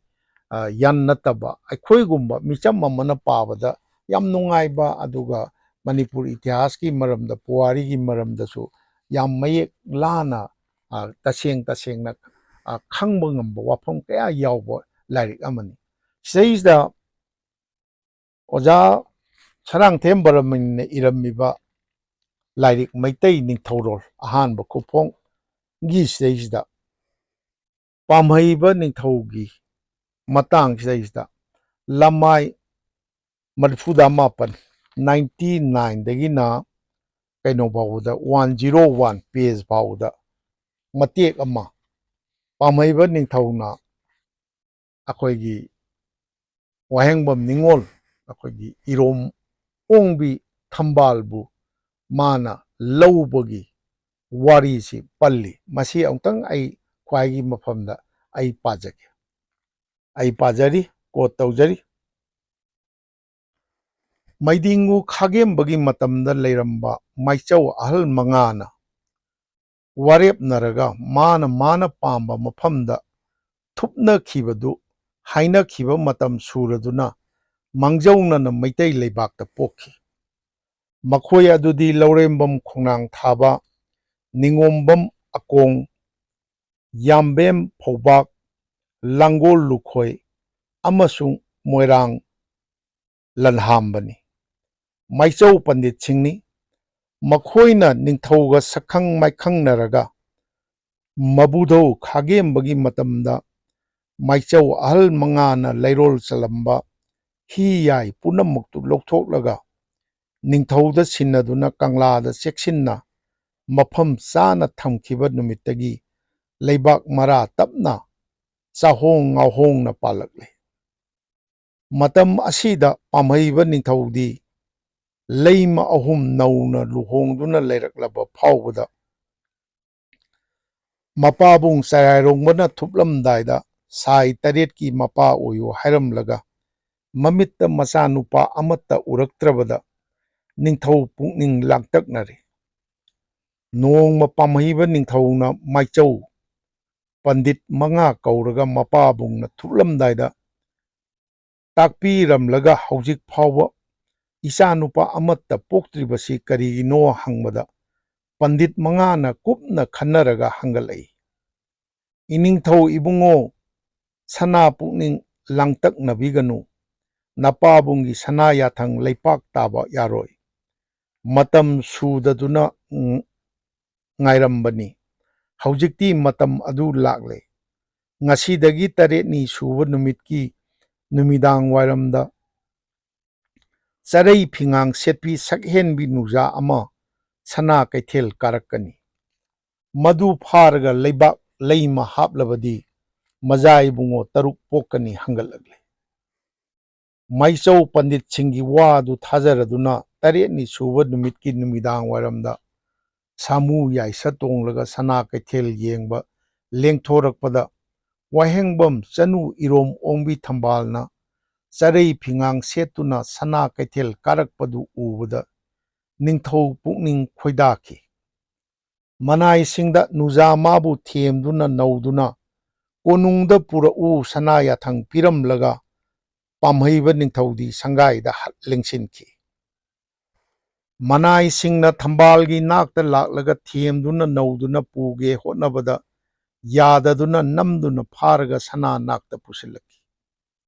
ꯌꯥꯟ ꯅꯠꯇꯕ ꯑꯩꯈꯣꯏꯒꯨꯝꯕ ꯃꯤꯆꯝ ꯑꯃꯅ ꯄꯥꯕꯗ ꯌꯥꯝ ꯅꯨꯡꯉꯥꯏꯕ, ꯑꯗꯨꯒ ꯃꯅꯤꯄꯨꯔ ꯏꯇꯤꯍꯥꯁꯀꯤ ꯃꯔꯝꯗ, ꯄꯨꯋꯥꯔꯤꯒꯤ ꯃꯔꯝꯗꯁꯨ ꯌꯥꯝ ꯃꯌꯦꯛ ꯂꯥꯅ ꯇꯁꯦꯡ ꯇꯁꯦꯡꯅ ꯈꯪꯕ ꯉꯝꯕ ꯋꯥꯐꯝ ꯀꯌꯥ ꯌꯥꯎꯕ ꯂꯥꯏꯔꯤꯛ ꯑꯃꯅꯤ꯫ ꯁꯤꯗꯩꯁꯤꯗ ꯑꯣꯖꯥ ꯁꯔꯥꯡꯊꯦꯝ ꯕꯔꯃꯅꯤꯅ ꯏꯔꯝꯃꯤꯕ ꯂꯥꯏꯔꯤꯛ ꯃꯩꯇꯩ ꯅꯤꯡꯊꯧꯔꯣꯜ ꯑꯍꯥꯟꯕ ꯈꯨꯐꯣꯡꯒꯤ ꯁꯤꯗꯩꯁꯤꯗ ꯄꯥꯝꯍꯩꯕ ꯅꯤꯡꯊꯧꯒꯤ ꯃꯇꯥꯡꯁꯤꯗꯩꯁꯤꯗ ꯂꯃꯥꯏ ꯃꯔꯤꯐꯨꯗ ꯃꯥꯄꯟ, ꯅꯥꯏꯟꯇꯤ ꯅꯥꯏꯟꯗꯒꯤꯅ ꯀꯩꯅꯣ ꯐꯥꯎꯕꯗ, ꯋꯥꯟ ꯖꯤꯔꯣ ꯋꯥꯟ ꯄꯦꯖ ꯐꯥꯎꯕꯗ ꯃꯇꯦꯛ ꯑꯃ ꯄꯥꯝꯍꯩꯕ ꯅꯤꯡꯊꯧꯅ ꯑꯩꯈꯣꯏꯒꯤ ꯋꯥꯍꯦꯡꯕꯝ ꯅꯤꯉꯣꯜ, ꯑꯩꯈꯣꯏꯒꯤ ꯏꯔꯣꯝ ꯑꯣꯡꯕꯤ ꯊꯝꯕꯥꯜꯕꯨ ꯃꯥꯅ ꯂꯧꯕꯒꯤ ꯋꯥꯔꯤꯁꯤ ꯄꯜꯂꯤ꯫ ꯃꯁꯤ ꯑꯃꯨꯛꯇꯪ ꯑꯩ ꯈ꯭ꯋꯥꯏꯒꯤ ꯃꯐꯝꯗ ꯑꯩ ꯄꯥꯖꯒꯦ꯫ ꯑꯩ ꯄꯥꯖꯔꯤ, ꯀꯣꯠ ꯇꯧꯖꯔꯤ꯫ ꯃꯩꯗꯤꯡꯒꯨ ꯈꯥꯒꯦꯝꯕꯒꯤ ꯃꯇꯝꯗ ꯂꯩꯔꯝꯕ ꯃꯥꯏꯆꯧ ꯑꯍꯜ ꯃꯉꯥꯅ ꯋꯥꯔꯦꯞꯅꯔꯒ ꯃꯥꯅ ꯃꯥꯅ ꯄꯥꯝꯕ ꯃꯐꯝꯗ ꯊꯨꯞꯅꯈꯤꯕꯗꯨ ꯍꯥꯏꯅꯈꯤꯕ ꯃꯇꯝ ꯁꯨꯔꯗꯨꯅ ꯃꯥꯡꯖꯧꯅꯅ ꯃꯩꯇꯩ ꯂꯩꯕꯥꯛꯇ ꯄꯣꯛꯈꯤ꯫ ꯃꯈꯣꯏ ꯑꯗꯨꯗꯤ ꯂꯧꯔꯦꯝꯕꯝ ꯈꯣꯡꯅꯥꯡ ꯊꯥꯕ, ꯅꯤꯉꯣꯝꯕꯝ ꯑꯀꯣꯡ, ꯌꯥꯝꯕꯦꯝ ꯐꯧꯕꯥꯛ, ꯂꯥꯡꯒꯣꯜ ꯂꯨꯈꯣꯏ ꯑꯃꯁꯨꯡ ꯃꯣꯏꯔꯥꯡ ꯂꯟꯍꯥꯝꯕꯅꯤ꯫ ꯃꯥꯏꯆꯧ ꯄꯟꯗꯤꯠꯁꯤꯡꯅꯤ꯫ ꯃꯈꯣꯏꯅ ꯅꯤꯡꯊꯧꯒ ꯁꯛꯈꯪ ꯃꯥꯏꯈꯪꯅꯔꯒ ꯃꯕꯨꯙꯧ ꯈꯥꯒꯦꯝꯕꯒꯤ ꯃꯇꯝꯗ ꯃꯥꯏꯆꯧ ꯑꯍꯜ ꯃꯉꯥꯅ ꯂꯩꯔꯣꯜ ꯆꯜꯂꯝꯕ ꯍꯤ ꯌꯥꯏ ꯄꯨꯝꯅꯃꯛꯇꯨ ꯂꯧꯊꯣꯛꯂꯒ ꯅꯤꯡꯊꯧꯗ ꯁꯤꯟꯅꯗꯨꯅ ꯀꯪꯂꯥꯗ ꯆꯦꯛꯁꯤꯟꯅ ꯃꯐꯝ ꯆꯥꯅ ꯊꯝꯈꯤꯕ ꯅꯨꯃꯤꯠꯇꯒꯤ ꯂꯩꯕꯥꯛ ꯃꯔꯥ ꯇꯞꯅ ꯆꯥꯍꯣꯡ ꯉꯥꯍꯣꯡꯅ ꯄꯥꯜꯂꯛꯂꯤ꯫ ꯃꯇꯝ ꯑꯁꯤꯗ ꯄꯥꯝꯍꯩꯕ ꯅꯤꯡꯊꯧꯗꯤ ꯂꯩꯃ ꯑꯍꯨꯝ ꯅꯧꯅ ꯂꯨꯍꯣꯡꯗꯨꯅ ꯂꯩꯔꯛꯂꯕ ꯐꯥꯎꯕꯗ ꯃꯄꯥꯕꯨꯡ ꯆꯔꯥꯏꯔꯣꯡꯕꯅ ꯊꯨꯞꯂꯝꯗꯥꯏꯗ ꯁꯥꯏ ꯇꯔꯦꯠꯀꯤ ꯃꯄꯥ ꯑꯣꯏꯌꯨ ꯍꯥꯏꯔꯝꯂꯒ ꯃꯃꯤꯠꯇ ꯃꯆꯥꯅꯨꯄꯥ ꯑꯃꯠꯇ ꯎꯔꯛꯇ꯭ꯔꯕꯗ ꯅꯤꯡꯊꯧ ꯄꯨꯛꯅꯤꯡ ꯂꯥꯡꯇꯛꯅꯔꯦ꯫ ꯅꯣꯡꯃ ꯄꯥꯝꯍꯩꯕ ꯅꯤꯡꯊꯧꯅ ꯃꯥꯏꯆꯧ ꯄꯟꯗꯤꯠ ꯃꯉꯥ ꯀꯧꯔꯒ ꯃꯄꯥꯕꯨꯡꯅ ꯊꯨꯞꯂꯝꯗꯥꯏꯗ ꯇꯥꯛꯄꯤꯔꯝꯂꯒ ꯍꯧꯖꯤꯛ ꯐꯥꯎꯕ ꯏꯆꯥꯅꯨꯄꯥ ꯑꯃꯠꯇ ꯄꯣꯛꯇ꯭ꯔꯤꯕꯁꯤ ꯀꯔꯤꯒꯤꯅꯣ ꯍꯪꯕꯗ ꯄꯟꯗꯤꯠ ꯃꯉꯥꯅ ꯀꯨꯞꯅ ꯈꯟꯅꯔꯒ ꯍꯪꯒꯠꯂꯛꯏ, "ꯏꯅꯤꯡꯊꯧ ꯏꯕꯨꯡꯉꯣ, ꯁꯅꯥ ꯄꯨꯛꯅꯤꯡ ꯂꯥꯡꯇꯛꯅꯕꯤꯒꯅꯨ꯫ ꯅꯄꯥꯕꯨꯡꯒꯤ ꯁꯅꯥ ꯌꯥꯊꯪ ꯂꯩꯄꯥꯛ ꯇꯥꯕ ꯌꯥꯔꯣꯏ꯫ ꯃꯇꯝ ꯁꯨꯗꯗꯨꯅ, ꯎꯝ, ꯉꯥꯏꯔꯝꯕꯅꯤ꯫ ꯍꯧꯖꯤꯛꯇꯤ ꯃꯇꯝ ꯑꯗꯨ ꯂꯥꯛꯂꯦ꯫ ꯉꯁꯤꯗꯒꯤ ꯇꯔꯦꯠꯅꯤ ꯁꯨꯕ ꯅꯨꯃꯤꯠꯀꯤ ꯅꯨꯃꯤꯗꯥꯡ ꯋꯥꯏꯔꯝꯗ ꯆꯔꯩ ꯐꯤꯉꯥꯡ ꯁꯦꯠꯄꯤ ꯁꯛꯍꯦꯟꯕꯤ ꯅꯨꯡꯖꯥ ꯑꯃ ꯁꯅꯥ ꯀꯩꯊꯦꯜ ꯀꯥꯔꯛꯀꯅꯤ꯫ ꯃꯗꯨ ꯐꯥꯔꯒ ꯂꯩꯕꯥꯛ ꯂꯩꯃ ꯍꯥꯞꯂꯕꯗꯤ ꯃꯖꯥ ꯏꯕꯨꯡꯉꯣ ꯇꯔꯨꯛ ꯄꯣꯛꯀꯅꯤ" ꯍꯪꯒꯠꯂꯛꯂꯦ꯫ ꯃꯥꯏꯆꯧ ꯄꯟꯗꯤꯠꯁꯤꯡꯒꯤ ꯋꯥ ꯑꯗꯨ ꯊꯥꯖꯔꯗꯨꯅ ꯇꯔꯦꯠꯅꯤ ꯁꯨꯕ ꯅꯨꯃꯤꯠꯀꯤ ꯅꯨꯃꯤꯗꯥꯡ ꯋꯥꯏꯔꯝꯗ ꯁꯥꯃꯨ ꯌꯥꯏꯁ ꯇꯣꯡꯂꯒ ꯁꯅꯥ ꯀꯩꯊꯦꯜ ꯌꯦꯡꯕ ꯂꯦꯡꯊꯣꯔꯛꯄꯗ ꯋꯥꯍꯦꯡꯕꯝ ꯆꯅꯨ ꯏꯔꯣꯝ ꯑꯣꯡꯕꯤ ꯊꯝꯕꯥꯜꯅ ꯆꯔꯩ ꯐꯤꯉꯥꯡ ꯁꯦꯠꯇꯨꯅ ꯁꯅꯥ ꯀꯩꯊꯦꯜ ꯀꯥꯔꯛꯄꯗꯨ ꯎꯕꯗ ꯅꯤꯡꯊꯧ ꯄꯨꯛꯅꯤꯡ ꯈꯣꯏꯗꯥꯈꯤ꯫ ꯃꯅꯥꯏꯁꯤꯡꯗ ꯅꯨꯖꯥ ꯃꯥꯕꯨ ꯊꯦꯝꯗꯨꯅ ꯅꯧꯗꯨꯅ ꯀꯣꯅꯨꯡꯗ ꯄꯨꯔꯛꯎ ꯁꯅꯥ ꯌꯥꯊꯪ ꯄꯤꯔꯝꯂꯒ ꯄꯥꯝꯍꯩꯕ ꯅꯤꯡꯊꯧꯗꯤ ꯁꯪꯒꯥꯏꯗ ꯍꯠ ꯂꯦꯡꯁꯤꯟꯈꯤ꯫ ꯃꯅꯥꯏꯁꯤꯡꯅ ꯊꯝꯕꯥꯜꯒꯤ ꯅꯥꯛꯇ ꯂꯥꯛꯂꯒ ꯊꯦꯝꯗꯨꯅ ꯅꯧꯗꯨꯅ ꯄꯨꯒꯦ ꯍꯣꯠꯅꯕꯗ ꯌꯥꯗꯗꯨꯅ ꯅꯝꯗꯨꯅ ꯐꯥꯔꯒ ꯁꯅꯥ ꯅꯥꯛꯇ ꯄꯨꯁꯤꯜꯂꯛꯈꯤ꯫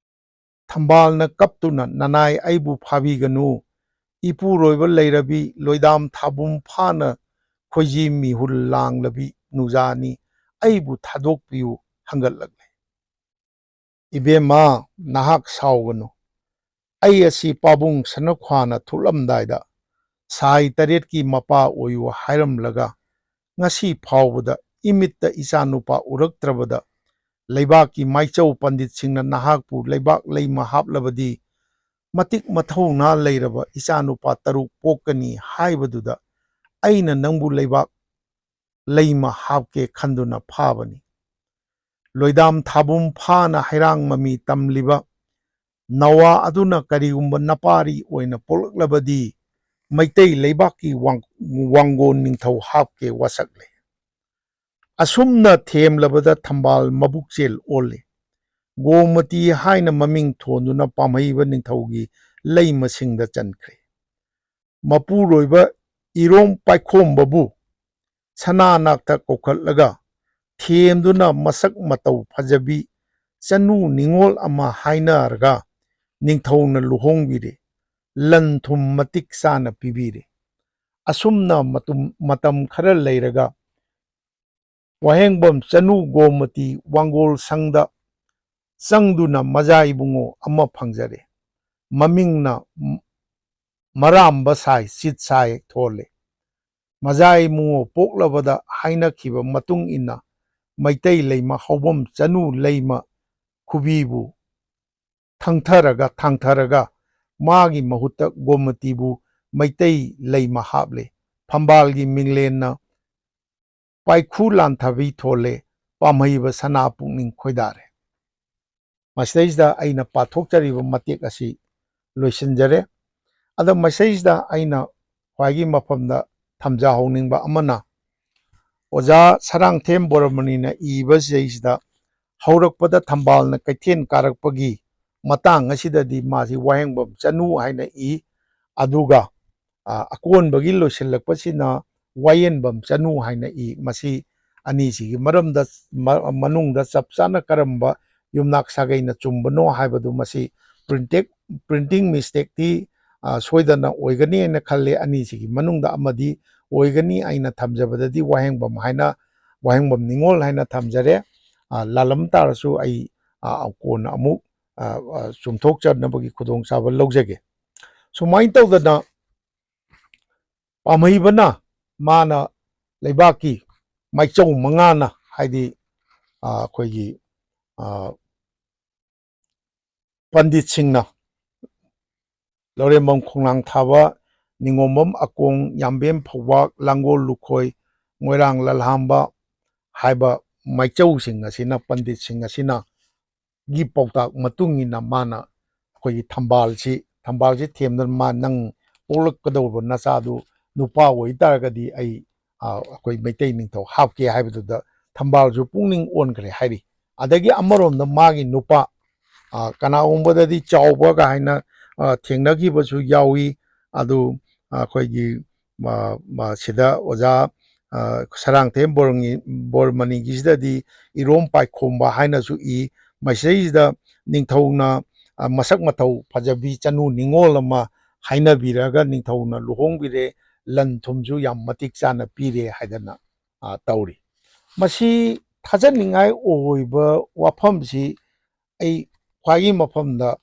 ꯊꯝꯕꯥꯜꯅ ꯀꯞꯇꯨꯅ, "ꯅꯅꯥꯏ ꯑꯩꯕꯨ ꯐꯥꯕꯤꯒꯅꯨ, ꯏꯄꯨꯔꯣꯏꯕ ꯂꯩꯔꯕꯤ ꯂꯣꯏꯗꯥꯝ ꯊꯥꯕꯨꯝ ꯐꯥꯅ ꯈꯣꯏꯖꯤ ꯃꯤꯍꯨꯜ ꯂꯥꯡꯂꯕꯤ ꯅꯨꯖꯥꯅꯤ, ꯑꯩꯕꯨ ꯊꯥꯗꯣꯛꯄꯤꯌꯨ" ꯍꯪꯒꯠꯂꯛꯂꯦ꯫ "ꯏꯕꯦꯝꯃ, ꯅꯍꯥꯛ ꯁꯥꯎꯒꯅꯨ꯫ ꯑꯩ ꯑꯁꯤ ꯄꯥꯕꯨꯡ ꯁꯅꯈ꯭ꯋꯥꯅ ꯊꯣꯛꯂꯝꯗꯥꯏꯗ ꯁꯥꯏ ꯇꯔꯦꯠꯀꯤ ꯃꯄꯥ ꯑꯣꯏꯌꯨ ꯍꯥꯏꯔꯝꯂꯒ ꯉꯁꯤ ꯐꯥꯎꯕꯗ ꯏꯃꯤꯠꯇ ꯏꯆꯥꯅꯨꯄꯥ ꯎꯔꯛꯇ꯭ꯔꯕꯗ ꯂꯩꯕꯥꯛꯀꯤ ꯃꯥꯏꯆꯧ ꯄꯟꯗꯤꯠꯁꯤꯡꯅ ꯅꯍꯥꯛꯄꯨ ꯂꯩꯕꯥꯛ ꯂꯩꯃ ꯍꯥꯞꯂꯕꯗꯤ ꯃꯇꯤꯛ ꯃꯊꯧꯅꯥ ꯂꯩꯔꯕ ꯏꯆꯥꯅꯨꯄꯥ ꯇꯔꯨꯛ ꯄꯣꯛꯀꯅꯤ ꯍꯥꯏꯕꯗꯨꯗ ꯑꯩꯅ ꯅꯪꯕꯨ ꯂꯩꯕꯥꯛ ꯂꯩꯃ ꯍꯥꯞꯀꯦ ꯈꯟꯗꯨꯅ ꯐꯥꯕꯅꯤ꯫ ꯂꯣꯏꯗꯥꯝ ꯊꯥꯕꯨꯝ ꯐꯥꯅ ꯍꯩꯔꯥꯡ ꯃꯃꯤ ꯇꯝꯂꯤꯕ ꯅꯋꯥ ꯑꯗꯨꯅ ꯀꯔꯤꯒꯨꯝꯕ ꯅꯄꯥꯔꯤ ꯑꯣꯏꯅ ꯄꯣꯛꯂꯛꯂꯕꯗꯤ ꯃꯩꯇꯩ ꯂꯩꯕꯥꯛꯀꯤ ꯋꯥꯡ-, ꯋꯥꯡꯒꯣꯟ ꯅꯤꯡꯊꯧ ꯍꯥꯞꯀꯦ ꯋꯥꯁꯛꯂꯦ꯫ ꯑꯁꯨꯝꯅ ꯊꯦꯝꯂꯕꯗ ꯊꯝꯕꯥꯜ ꯃꯕꯨꯛꯆꯦꯜ ꯑꯣꯜꯂꯤ꯫ ꯒꯣꯃꯇꯤ ꯍꯥꯏꯅ ꯃꯃꯤꯡ ꯊꯣꯟꯗꯨꯅ ꯄꯥꯝꯍꯩꯕ ꯅꯤꯡꯊꯧꯒꯤ ꯂꯩꯃꯁꯤꯡꯗ ꯆꯟꯈ꯭ꯔꯦ꯫ ꯃꯄꯨꯔꯣꯏꯕ ꯏꯔꯣꯝ ꯄꯥꯏꯈꯣꯝꯕꯕꯨ ꯁꯅꯥ ꯅꯥꯛꯇ ꯀꯧꯈꯠꯂꯒ ꯊꯦꯝꯗꯨꯅ ꯃꯁꯛ ꯃꯇꯧ ꯐꯖꯕꯤ ꯆꯅꯨ ꯅꯤꯉꯣꯜ ꯑꯃ ꯍꯥꯏꯅꯔꯒ ꯅꯤꯡꯊꯧꯅ ꯂꯨꯍꯣꯡꯕꯤꯔꯦ꯫ ꯂꯟ ꯊꯨꯝ ꯃꯇꯤꯛ ꯆꯥꯅ ꯄꯤꯕꯤꯔꯦ꯫ ꯑꯁꯨꯝꯅ ꯃꯇꯨꯝ-, ꯃꯇꯝ ꯈꯔ ꯂꯩꯔꯒ ꯋꯥꯍꯦꯡꯕꯝ ꯆꯅꯨ ꯒꯣꯃꯇꯤ ꯋꯥꯡꯒꯣꯜ ꯁꯪꯗ ꯆꯪꯗꯨꯅ ꯃꯖꯥ ꯏꯕꯨꯡꯉꯣ ꯑꯃ ꯐꯪꯖꯔꯦ꯫ ꯃꯃꯤꯡꯅ ꯃ-, ꯃꯔꯥꯝꯕ ꯁꯥꯏ, ꯆꯤꯠ ꯁꯥꯏ ꯊꯣꯜꯂꯦ꯫ ꯃꯖꯥ ꯏꯕꯨꯡꯉꯣ ꯄꯣꯛꯂꯕꯗ ꯍꯥꯏꯅꯈꯤꯕ ꯃꯇꯨꯡ ꯏꯟꯅ ꯃꯩꯇꯩ ꯂꯩꯃ ꯍꯧꯕꯝ ꯆꯅꯨ ꯂꯩꯃ ꯈꯨꯕꯤꯕꯨ ꯊꯪꯊꯔꯒ, ꯊꯥꯡꯊꯔꯒ ꯃꯥꯒꯤ ꯃꯍꯨꯠꯇ ꯒꯣꯃꯇꯤꯕꯨ ꯃꯩꯇꯩ ꯂꯩꯃ ꯍꯥꯞꯂꯦ꯫ ꯐꯝꯕꯥꯜꯒꯤ ꯃꯤꯡꯂꯦꯟꯅ ꯄꯥꯏꯈꯨ ꯂꯥꯟꯊꯕꯤ ꯊꯣꯜꯂꯦ, ꯄꯥꯝꯍꯩꯕ ꯁꯅꯥ ꯄꯨꯛꯅꯤꯡ ꯈꯣꯏꯗꯥꯔꯦ꯫ ꯃꯁꯤꯗꯩꯁꯤꯗ ꯑꯩꯅ ꯄꯥꯊꯣꯛꯆꯔꯤꯕ ꯃꯇꯦꯛ ꯑꯁꯤ ꯂꯣꯏꯁꯤꯟꯖꯔꯦ꯫ ꯑꯗꯣ ꯃꯁꯤꯗꯩꯁꯤꯗ ꯑꯩꯅ ꯈ꯭ꯋꯥꯏꯒꯤ ꯃꯐꯝꯗ ꯊꯝꯖꯍꯧꯅꯤꯡꯕ ꯑꯃꯅ, ꯑꯣꯖꯥ ꯁꯔꯥꯡꯊꯦꯝ ꯕꯣꯔꯃꯅꯤꯅ ꯏꯕꯁꯤꯗꯩꯁꯤꯗ ꯍꯧꯔꯛꯄꯗ ꯊꯝꯕꯥꯜꯅ ꯀꯩꯊꯦꯜ ꯀꯥꯔꯛꯄꯒꯤ ꯃꯇꯥꯡ ꯑꯁꯤꯗꯗꯤ ꯃꯥꯁꯤ ꯋꯥꯍꯦꯡꯕꯝ ꯆꯅꯨ ꯍꯥꯏꯅ ꯏ꯫ ꯑꯗꯨꯒ, ꯑ, ꯑꯀꯣꯟꯕꯒꯤ ꯂꯣꯏꯁꯤꯜꯂꯛꯄꯁꯤꯅ ꯋꯥꯌꯦꯟꯕꯝ ꯆꯅꯨ ꯍꯥꯏꯅ ꯏ꯫ ꯃꯁꯤ ꯑꯅꯤꯁꯤꯒꯤ ꯃꯔꯝꯗ, ꯃ-, ꯃꯅꯨꯡꯗ ꯆꯞ ꯆꯥꯅ ꯀꯔꯝꯕ ꯌꯨꯝꯅꯥꯛ ꯁꯥꯒꯩꯅ ꯆꯨꯝꯕꯅꯣ ꯍꯥꯏꯕꯗꯨ ꯃꯁꯤ printed, printing mistakeꯇꯤ, ꯑ, ꯁꯣꯏꯗꯅ ꯑꯣꯏꯒꯅꯤ ꯍꯥꯏꯅ ꯈꯜꯂꯦ꯫ ꯑꯅꯤꯁꯤꯒꯤ ꯃꯅꯨꯡꯗ ꯑꯃꯗꯤ ꯑꯣꯏꯒꯅꯤ꯫ ꯑꯩꯅ ꯊꯝꯖꯕꯗꯗꯤ ꯋꯥꯍꯦꯡꯕꯝ ꯍꯥꯏꯅ, ꯋꯥꯍꯦꯡꯕꯝ ꯅꯤꯉꯣꯜ ꯍꯥꯏꯅ ꯊꯝꯖꯔꯦ꯫ ꯑ, ꯂꯥꯜꯂꯝ ꯇꯥꯔꯁꯨ ꯑꯩ, ꯑ, ꯀꯣꯟꯅ ꯑꯃꯨꯛ, ꯑ, ꯑ, ꯆꯨꯝꯊꯣꯛꯆꯅꯕꯒꯤ ꯈꯨꯗꯣꯡꯆꯥꯕ ꯂꯧꯖꯒꯦ꯫ ꯁꯨꯃꯥꯏꯅ ꯇꯧꯗꯅ ꯄꯥꯝꯍꯩꯕꯅ ꯃꯥꯅ ꯂꯩꯕꯥꯛꯀꯤ ꯃꯥꯏꯆꯧ ꯃꯉꯥꯅ, ꯍꯥꯏꯗꯤ, ꯑ, ꯑꯩꯈꯣꯏꯒꯤ, ꯑ, ꯄꯟꯗꯤꯠꯁꯤꯡꯅ ꯂꯧꯔꯦꯝꯕꯝ ꯈꯣꯡꯅꯥꯡ ꯊꯥꯕ, ꯅꯤꯉꯣꯝꯕꯝ ꯑꯀꯣꯡ, ꯌꯥꯝꯕꯦꯝ ꯐꯧꯕꯥꯛ, ꯂꯥꯡꯒꯣꯜ ꯂꯨꯈꯣꯏ, ꯃꯣꯏꯔꯥꯡ ꯂꯜꯍꯥꯝꯕ ꯍꯥꯏꯕ ꯃꯥꯏꯆꯧꯁꯤꯡ ꯑꯁꯤꯅ, ꯄꯟꯗꯤꯠꯁꯤꯡ ꯑꯁꯤꯅ ꯒꯤ ꯄꯥꯎꯇꯥꯛ ꯃꯇꯨꯡ ꯏꯟꯅ ꯃꯥꯅ ꯑꯩꯈꯣꯏꯒꯤ ꯊꯝꯕꯥꯜꯁꯤ, ꯊꯝꯕꯥꯜꯁꯤ ꯊꯦꯝꯗꯅ ꯃꯥ ꯅꯪ ꯄꯣꯛꯂꯛꯀꯗꯧꯔꯤꯕ ꯅꯆꯥꯗꯨ ꯅꯨꯄꯥ ꯑꯣꯏꯇꯥꯔꯒꯗꯤ ꯑꯩ, ꯑ, ꯑꯩꯈꯣꯏ ꯃꯩꯇꯩ ꯅꯤꯡꯊꯧ ꯍꯥꯞꯀꯦ ꯍꯥꯏꯕꯗꯨꯗ ꯊꯝꯕꯥꯜꯁꯨ ꯄꯨꯛꯅꯤꯡ ꯑꯣꯟꯈ꯭ꯔꯦ ꯍꯥꯏꯔꯤ꯫ ꯑꯗꯒꯤ ꯑꯃꯔꯣꯝꯗ ꯃꯥꯒꯤ ꯅꯨꯄꯥ, ꯑ, ꯀꯅꯥꯒꯨꯝꯕꯗꯗꯤ ꯆꯥꯎꯕ ꯀꯥꯏꯅ, ꯑ, ꯊꯦꯡꯅꯈꯤꯕꯁꯨ ꯌꯥꯎꯏ꯫ ꯑꯗꯨ ꯑꯩꯈꯣꯏꯒꯤ, ꯑ, ꯑ, ꯁꯤꯗ ꯑꯣꯖꯥ, ꯑ, ꯁꯔꯥꯡꯊꯦꯝ ꯕꯣꯔꯃꯅꯤ-, ꯕꯣꯔꯃꯅꯤꯒꯤꯁꯤꯗꯗꯤ ꯏꯔꯣꯝ ꯄꯥꯏꯈꯣꯝꯕ ꯍꯥꯏꯅꯁꯨ ꯏ꯫ ꯃꯁꯤꯗꯩꯁꯤꯗ ꯅꯤꯡꯊꯧꯅ, ꯑ, ꯃꯁꯛ ꯃꯇꯧ ꯐꯖꯕꯤ ꯆꯅꯨ ꯅꯤꯉꯣꯜ ꯑꯃ ꯍꯥꯏꯅꯕꯤꯔꯒ ꯅꯤꯡꯊꯧꯅ ꯂꯨꯍꯣꯡꯕꯤꯔꯦ, ꯂꯟ ꯊꯨꯝꯁꯨ ꯌꯥꯝ ꯃꯇꯤꯛ ꯆꯥꯅ ꯄꯤꯔꯦ ꯍꯥꯏꯗꯅ, ꯑ, ꯇꯧꯔꯤ꯫ ꯃꯁꯤ ꯊꯥꯖꯅꯤꯡꯉꯥꯏ ꯑꯣꯏꯕ ꯋꯥꯐꯝꯁꯤ ꯑꯩ ꯈ꯭ꯋꯥꯏꯒꯤ ꯃꯐꯝꯗ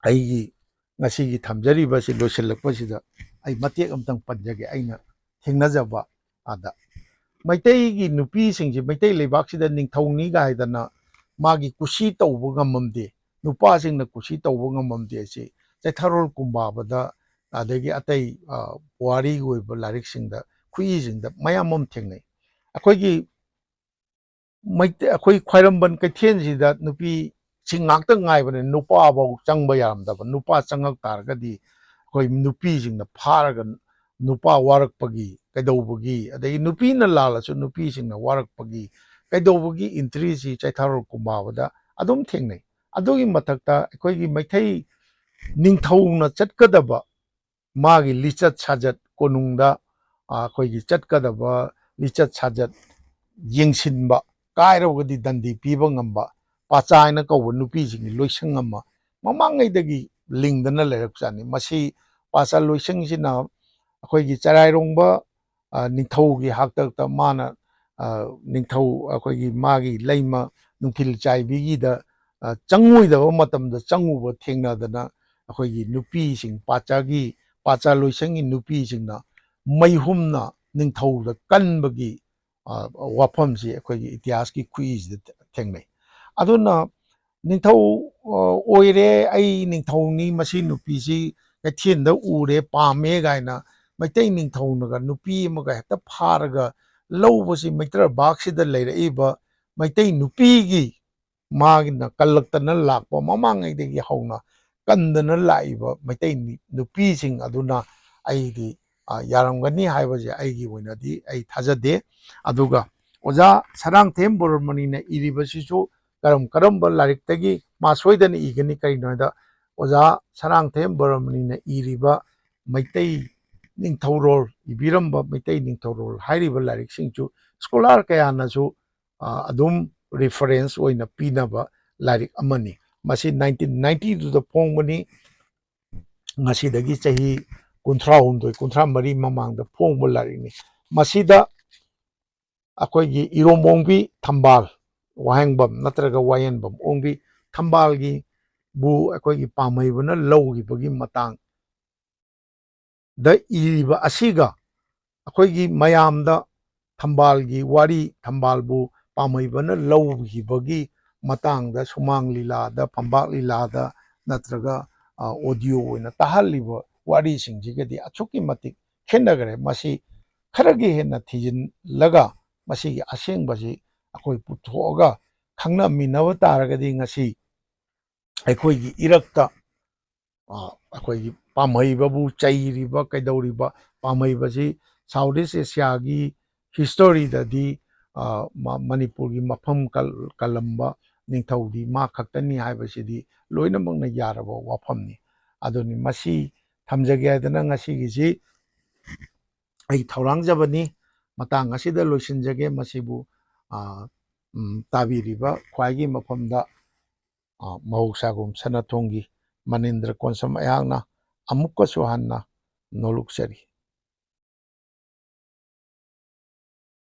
ꯑꯩꯒꯤ ꯉꯁꯤꯒꯤ ꯊꯝꯖꯔꯤꯕꯁꯤ ꯂꯣꯏꯁꯤꯜꯂꯛꯄꯁꯤꯗ ꯑꯩ ꯃꯇꯦꯛ ꯑꯃꯇꯪ ꯄꯟꯖꯒꯦ꯫ ꯑꯩꯅ ꯊꯦꯡꯅꯖꯕ ꯑꯗ ꯃꯩꯇꯩꯒꯤ ꯅꯨꯄꯤꯁꯤꯡꯁꯤ ꯃꯩꯇꯩ ꯂꯩꯕꯥꯛꯁꯤꯗ ꯅꯤꯡꯊꯧꯅꯤꯒ ꯍꯥꯏꯗꯅ ꯃꯥꯒꯤ ꯀꯨꯁꯤ ꯇꯧꯕ ꯉꯝꯃꯝꯗꯦ, ꯅꯨꯄꯥꯁꯤꯡꯅ ꯀꯨꯁꯤ ꯇꯧꯕ ꯉꯝꯃꯝꯗꯦ꯫ ꯑꯁꯤ ꯆꯩꯊꯥꯔꯣꯜ ꯀꯨꯝꯕꯥꯕꯗ, ꯑꯗꯒꯤ ꯑꯇꯩ, ꯑ, ꯄꯨꯋꯥꯔꯤꯒꯤ ꯑꯣꯏꯕ ꯂꯥꯏꯔꯤꯛꯁꯤꯡꯗ, ꯈꯨꯏꯁꯤꯡꯗ ꯃꯌꯥꯝ ꯑꯃ ꯊꯦꯡꯅꯩ꯫ ꯑꯩꯈꯣꯏꯒꯤ ꯃꯩꯇꯩ, ꯑꯩꯈꯣꯏ ꯈ꯭ꯋꯥꯏꯔꯝꯕꯟ ꯀꯩꯊꯦꯜꯁꯤꯗ ꯅꯨꯄꯤꯁꯤꯡ ꯉꯥꯛꯇ ꯉꯥꯏꯕꯅꯦ, ꯅꯨꯄꯥꯐꯧ ꯆꯪꯕ ꯌꯥꯔꯝꯗꯕ꯫ ꯅꯨꯄꯥ ꯆꯪꯉꯛ ꯇꯥꯔꯒꯗꯤ ꯑꯩꯈꯣꯏ ꯅꯨꯄꯤꯁꯤꯡꯅ ꯐꯥꯔꯒ ꯅꯨꯄꯥ ꯋꯥꯔꯛꯄꯒꯤ, ꯀꯩꯗꯧꯕꯒꯤ, ꯑꯗꯒꯤ ꯅꯨꯄꯤꯅ ꯂꯥꯜꯂꯁꯨ ꯅꯨꯄꯤꯁꯤꯡꯅ ꯋꯥꯔꯛꯄꯒꯤ ꯀꯩꯗꯧꯕꯒꯤ entryꯁꯤ ꯆꯩꯊꯥꯔꯣꯜ ꯀꯨꯝꯕꯥꯕꯗ ꯑꯗꯨꯝ ꯊꯦꯡꯅꯩ꯫ ꯑꯗꯨꯒꯤ ꯃꯊꯛꯇ ꯑꯩꯈꯣꯏꯒꯤ ꯃꯩꯇꯩ ꯅꯤꯡꯊꯧꯅ ꯆꯠꯀꯗꯕ ꯃꯥꯒꯤ ꯂꯤꯆꯠ ꯁꯥꯖꯠ, ꯀꯣꯅꯨꯡꯗ, ꯑ, ꯑꯩꯈꯣꯏꯒꯤ ꯆꯠꯀꯗꯕ ꯂꯤꯆꯠ ꯁꯥꯖꯠ ꯌꯦꯡꯁꯤꯟꯕ, ꯀꯥꯏꯔꯕꯒꯗꯤ ꯗꯟꯗꯤ ꯄꯤꯕ ꯉꯝꯕ, ꯄꯥꯆꯥ ꯍꯥꯏꯅ ꯀꯧꯕ ꯅꯨꯄꯤꯁꯤꯡꯒꯤ ꯂꯣꯏꯁꯪ ꯑꯃ ꯃꯃꯥꯡꯉꯩꯗꯒꯤ ꯂꯤꯡꯗꯅ ꯂꯩꯔꯛꯄꯖꯥꯠꯅꯤ꯫ ꯃꯁꯤ ꯄꯥꯆꯥ ꯂꯣꯏꯁꯪꯁꯤꯅ ꯑꯩꯈꯣꯏꯒꯤ ꯆꯔꯥꯏꯔꯣꯡꯕ, ꯑ, ꯅꯤꯡꯊꯧꯒꯤ ꯍꯥꯛꯇꯛꯇ ꯃꯥꯅ, ꯑ, ꯅꯤꯡꯊꯧ ꯑꯩꯈꯣꯏꯒꯤ ꯃꯥꯒꯤ ꯂꯩꯃ ꯅꯨꯡꯊꯤꯜ ꯆꯥꯏꯕꯤꯒꯤꯗ, ꯑ, ꯆꯪꯉꯣꯏꯗꯕ ꯃꯇꯝꯗ ꯆꯪꯉꯨꯕ ꯊꯦꯡꯅꯗꯅ ꯑꯩꯈꯣꯏꯒꯤ ꯅꯨꯄꯤꯁꯤꯡ, ꯄꯥꯆꯥꯒꯤ, ꯄꯥꯆꯥ ꯂꯣꯏꯁꯪꯒꯤ ꯅꯨꯄꯤꯁꯤꯡꯅ ꯃꯩꯍꯨꯝꯅ ꯅꯤꯡꯊꯧꯗ ꯀꯟꯕꯒꯤ, ꯑ, ꯋꯥꯐꯝꯁꯤ ꯑꯩꯈꯣꯏꯒꯤ ꯏꯇꯤꯍꯥꯁꯀꯤ ꯈꯨꯏꯁꯤꯗ ꯊꯦꯡꯅꯩ꯫ ꯑꯗꯨꯅ ꯅꯤꯡꯊꯧ, ꯑ, ꯑꯣꯏꯔꯦ, ꯑꯩ ꯅꯤꯡꯊꯧꯅꯤ, ꯃꯁꯤ ꯅꯨꯄꯤꯁꯤ ꯀꯩꯊꯦꯜꯗ ꯎꯔꯦ, ꯄꯥꯝꯃꯦ ꯀꯥꯏꯅ ꯃꯩꯇꯩ ꯅꯤꯡꯊꯧꯅꯒ ꯅꯨꯄꯤ ꯑꯃꯒ ꯍꯦꯛꯇ ꯐꯥꯔꯒ ꯂꯧꯕꯁꯤ ꯃꯩꯇ꯭ꯔꯕꯥꯛꯁꯤꯗ ꯂꯩꯔꯛꯏꯕ ꯃꯩꯇꯩ ꯅꯨꯄꯤꯒꯤ ꯃꯥꯒꯤꯅ ꯀꯜꯂꯛꯇꯅ ꯂꯥꯛꯄ ꯃꯃꯥꯡꯉꯩꯗꯒꯤ ꯍꯧꯅ ꯀꯟꯗꯅ ꯂꯥꯛꯏꯕ ꯃꯩꯇꯩ ꯅꯤ-, ꯅꯨꯄꯤꯁꯤꯡ ꯑꯗꯨꯅ ꯑꯩꯗꯤ, ꯑ, ꯌꯥꯔꯝꯒꯅꯤ ꯍꯥꯏꯕꯁꯦ ꯑꯩꯒꯤ ꯑꯣꯏꯅꯗꯤ ꯑꯩ ꯊꯥꯖꯗꯦ꯫ ꯑꯗꯨꯒ ꯑꯣꯖꯥ ꯁꯔꯥꯡꯊꯦꯝ ꯕꯣꯔꯃꯅꯤꯅ ꯏꯔꯤꯕꯁꯤꯁꯨ ꯀꯔꯝ ꯀꯔꯝꯕ ꯂꯥꯏꯔꯤꯛꯇꯒꯤ ꯃꯥ ꯁꯣꯏꯗꯅ ꯏꯒꯅꯤ? ꯀꯔꯤꯒꯤꯅꯣ ꯍꯥꯏꯗ ꯑꯣꯖꯥ ꯁꯔꯥꯡꯊꯦꯝ ꯕꯣꯔꯃꯅꯤꯅ ꯏꯔꯤꯕ ꯃꯩꯇꯩ ꯅꯤꯡꯊꯧꯔꯣꯜ, ꯏꯕꯤꯔꯝꯕ ꯃꯩꯇꯩ ꯅꯤꯡꯊꯧꯔꯣꯜ ꯍꯥꯏꯔꯤꯕ ꯂꯥꯏꯔꯤꯛꯁꯤꯡꯁꯨ ꯁ꯭ꯀꯣꯂꯥꯔ ꯀꯌꯥꯅꯁꯨ, ꯑ, ꯑꯗꯨꯝ ꯔꯤꯐꯔꯦꯟꯁ ꯑꯣꯏꯅ ꯄꯤꯅꯕ ꯂꯥꯏꯔꯤꯛ ꯑꯃꯅꯤ꯫ ꯃꯁꯤ ꯅꯥꯏꯟꯇꯤꯟ ꯅꯥꯏꯟꯇꯤꯗꯨꯗ ꯐꯣꯡꯕꯅꯤ꯫ ꯉꯁꯤꯗꯒꯤ ꯆꯍꯤ ꯀꯨꯟꯊ꯭ꯔꯥꯍꯨꯝꯗꯣꯏ, ꯀꯨꯟꯊ꯭ꯔꯥ ꯃꯔꯤ ꯃꯃꯥꯡꯗ ꯐꯣꯡꯕ ꯂꯥꯏꯔꯤꯛꯅꯤ꯫ ꯃꯁꯤꯗ ꯑꯩꯈꯣꯏꯒꯤ ꯏꯔꯣꯝ ꯑꯣꯡꯕꯤ ꯊꯝꯕꯥꯜ, ꯋꯥꯍꯦꯡꯕꯝ ꯅꯠꯇ꯭ꯔꯒ ꯋꯥꯌꯦꯟꯕꯝ ꯑꯣꯡꯕꯤ ꯊꯝꯕꯥꯜꯒꯤ ꯕꯨ ꯑꯩꯈꯣꯏꯒꯤ ꯄꯥꯝꯍꯩꯕꯅ ꯂꯧꯈꯤꯕꯒꯤ ꯃꯇꯥꯡ ꯗ ꯏꯔꯤꯕ ꯑꯁꯤꯒ ꯑꯩꯈꯣꯏꯒꯤ ꯃꯌꯥꯝꯗ ꯊꯝꯕꯥꯜꯒꯤ ꯋꯥꯔꯤ, ꯊꯝꯕꯥꯜꯕꯨ ꯄꯥꯝꯍꯩꯕꯅ ꯂꯧꯈꯤꯕꯒꯤ ꯃꯇꯥꯡꯗ ꯁꯨꯃꯥꯡ ꯂꯤꯂꯥꯗ, ꯐꯝꯄꯥꯛ ꯂꯤꯂꯥꯗ ꯅꯠꯇ꯭ꯔꯒ, ꯑ, ꯑꯣꯗꯤꯑꯣ ꯑꯣꯏꯅ ꯇꯥꯍꯜꯂꯤꯕ ꯋꯥꯔꯤꯁꯤꯡꯁꯤꯒꯗꯤ ꯑꯁꯨꯛꯀꯤ ꯃꯇꯤꯛ ꯈꯦꯠꯅꯈ꯭ꯔꯦ꯫ ꯃꯁꯤ ꯈꯔꯒꯤ ꯍꯦꯟꯅ ꯊꯤꯖꯤꯜꯂꯒ ꯃꯁꯤꯒꯤ ꯑꯁꯦꯡꯕꯁꯤ ꯑꯩꯈꯣꯏ ꯄꯨꯊꯣꯛꯑꯒ ꯈꯪꯅꯃꯤꯟꯅꯕ ꯇꯥꯔꯒꯗꯤ ꯉꯁꯤ ꯑꯩꯈꯣꯏꯒꯤ ꯏꯔꯛꯇ, ꯑ, ꯑꯩꯈꯣꯏꯒꯤ ꯄꯥꯝꯍꯩꯕꯕꯨ ꯆꯩꯔꯤꯕ, ꯀꯩꯗꯧꯔꯤꯕ, ꯄꯥꯝꯍꯩꯕꯁꯤ ꯁꯥꯎꯠ ꯏꯁ ꯑꯦꯁꯤꯌꯥꯒꯤ ꯍꯤꯁꯇꯣꯔꯤꯗꯗꯤ ꯑ, ꯃ-, ꯃꯅꯤꯄꯨꯔꯒꯤ ꯃꯐꯝ ꯀꯜ-, ꯀꯜꯂꯝꯕ ꯅꯤꯡꯊꯧꯗꯤ ꯃꯥ ꯈꯛꯇꯅꯤ ꯍꯥꯏꯕꯁꯤꯗꯤ ꯂꯣꯏꯅꯃꯛꯅ ꯌꯥꯔꯕ ꯋꯥꯐꯝꯅꯤ꯫ ꯑꯗꯨꯅꯤ ꯃꯁꯤ ꯊꯝꯖꯒꯦ ꯍꯥꯏꯗꯅ ꯉꯁꯤꯒꯤꯁꯤ ꯑꯩ ꯊꯧꯔꯥꯡꯖꯕꯅꯤ꯫ ꯃꯇꯥꯡ ꯑꯁꯤꯗ ꯂꯣꯏꯁꯤꯟꯖꯒꯦ꯫ ꯃꯁꯤꯕꯨ, ꯑ, ꯎꯝ, ꯇꯥꯕꯤꯔꯤꯕ ꯈ꯭ꯋꯥꯏꯒꯤ ꯃꯐꯝꯗ, ꯑ, ꯃꯍꯧꯁꯥꯒꯨꯝ ꯁꯅꯥꯊꯣꯡꯒꯤ ꯃꯅꯤꯟꯗ꯭ꯔ ꯀꯣꯟꯁꯝ ꯑꯩꯍꯥꯛꯅ ꯑꯃꯨꯛꯀꯁꯨ ꯍꯟꯅ ꯅꯣꯂꯨꯛꯆꯔꯤ꯫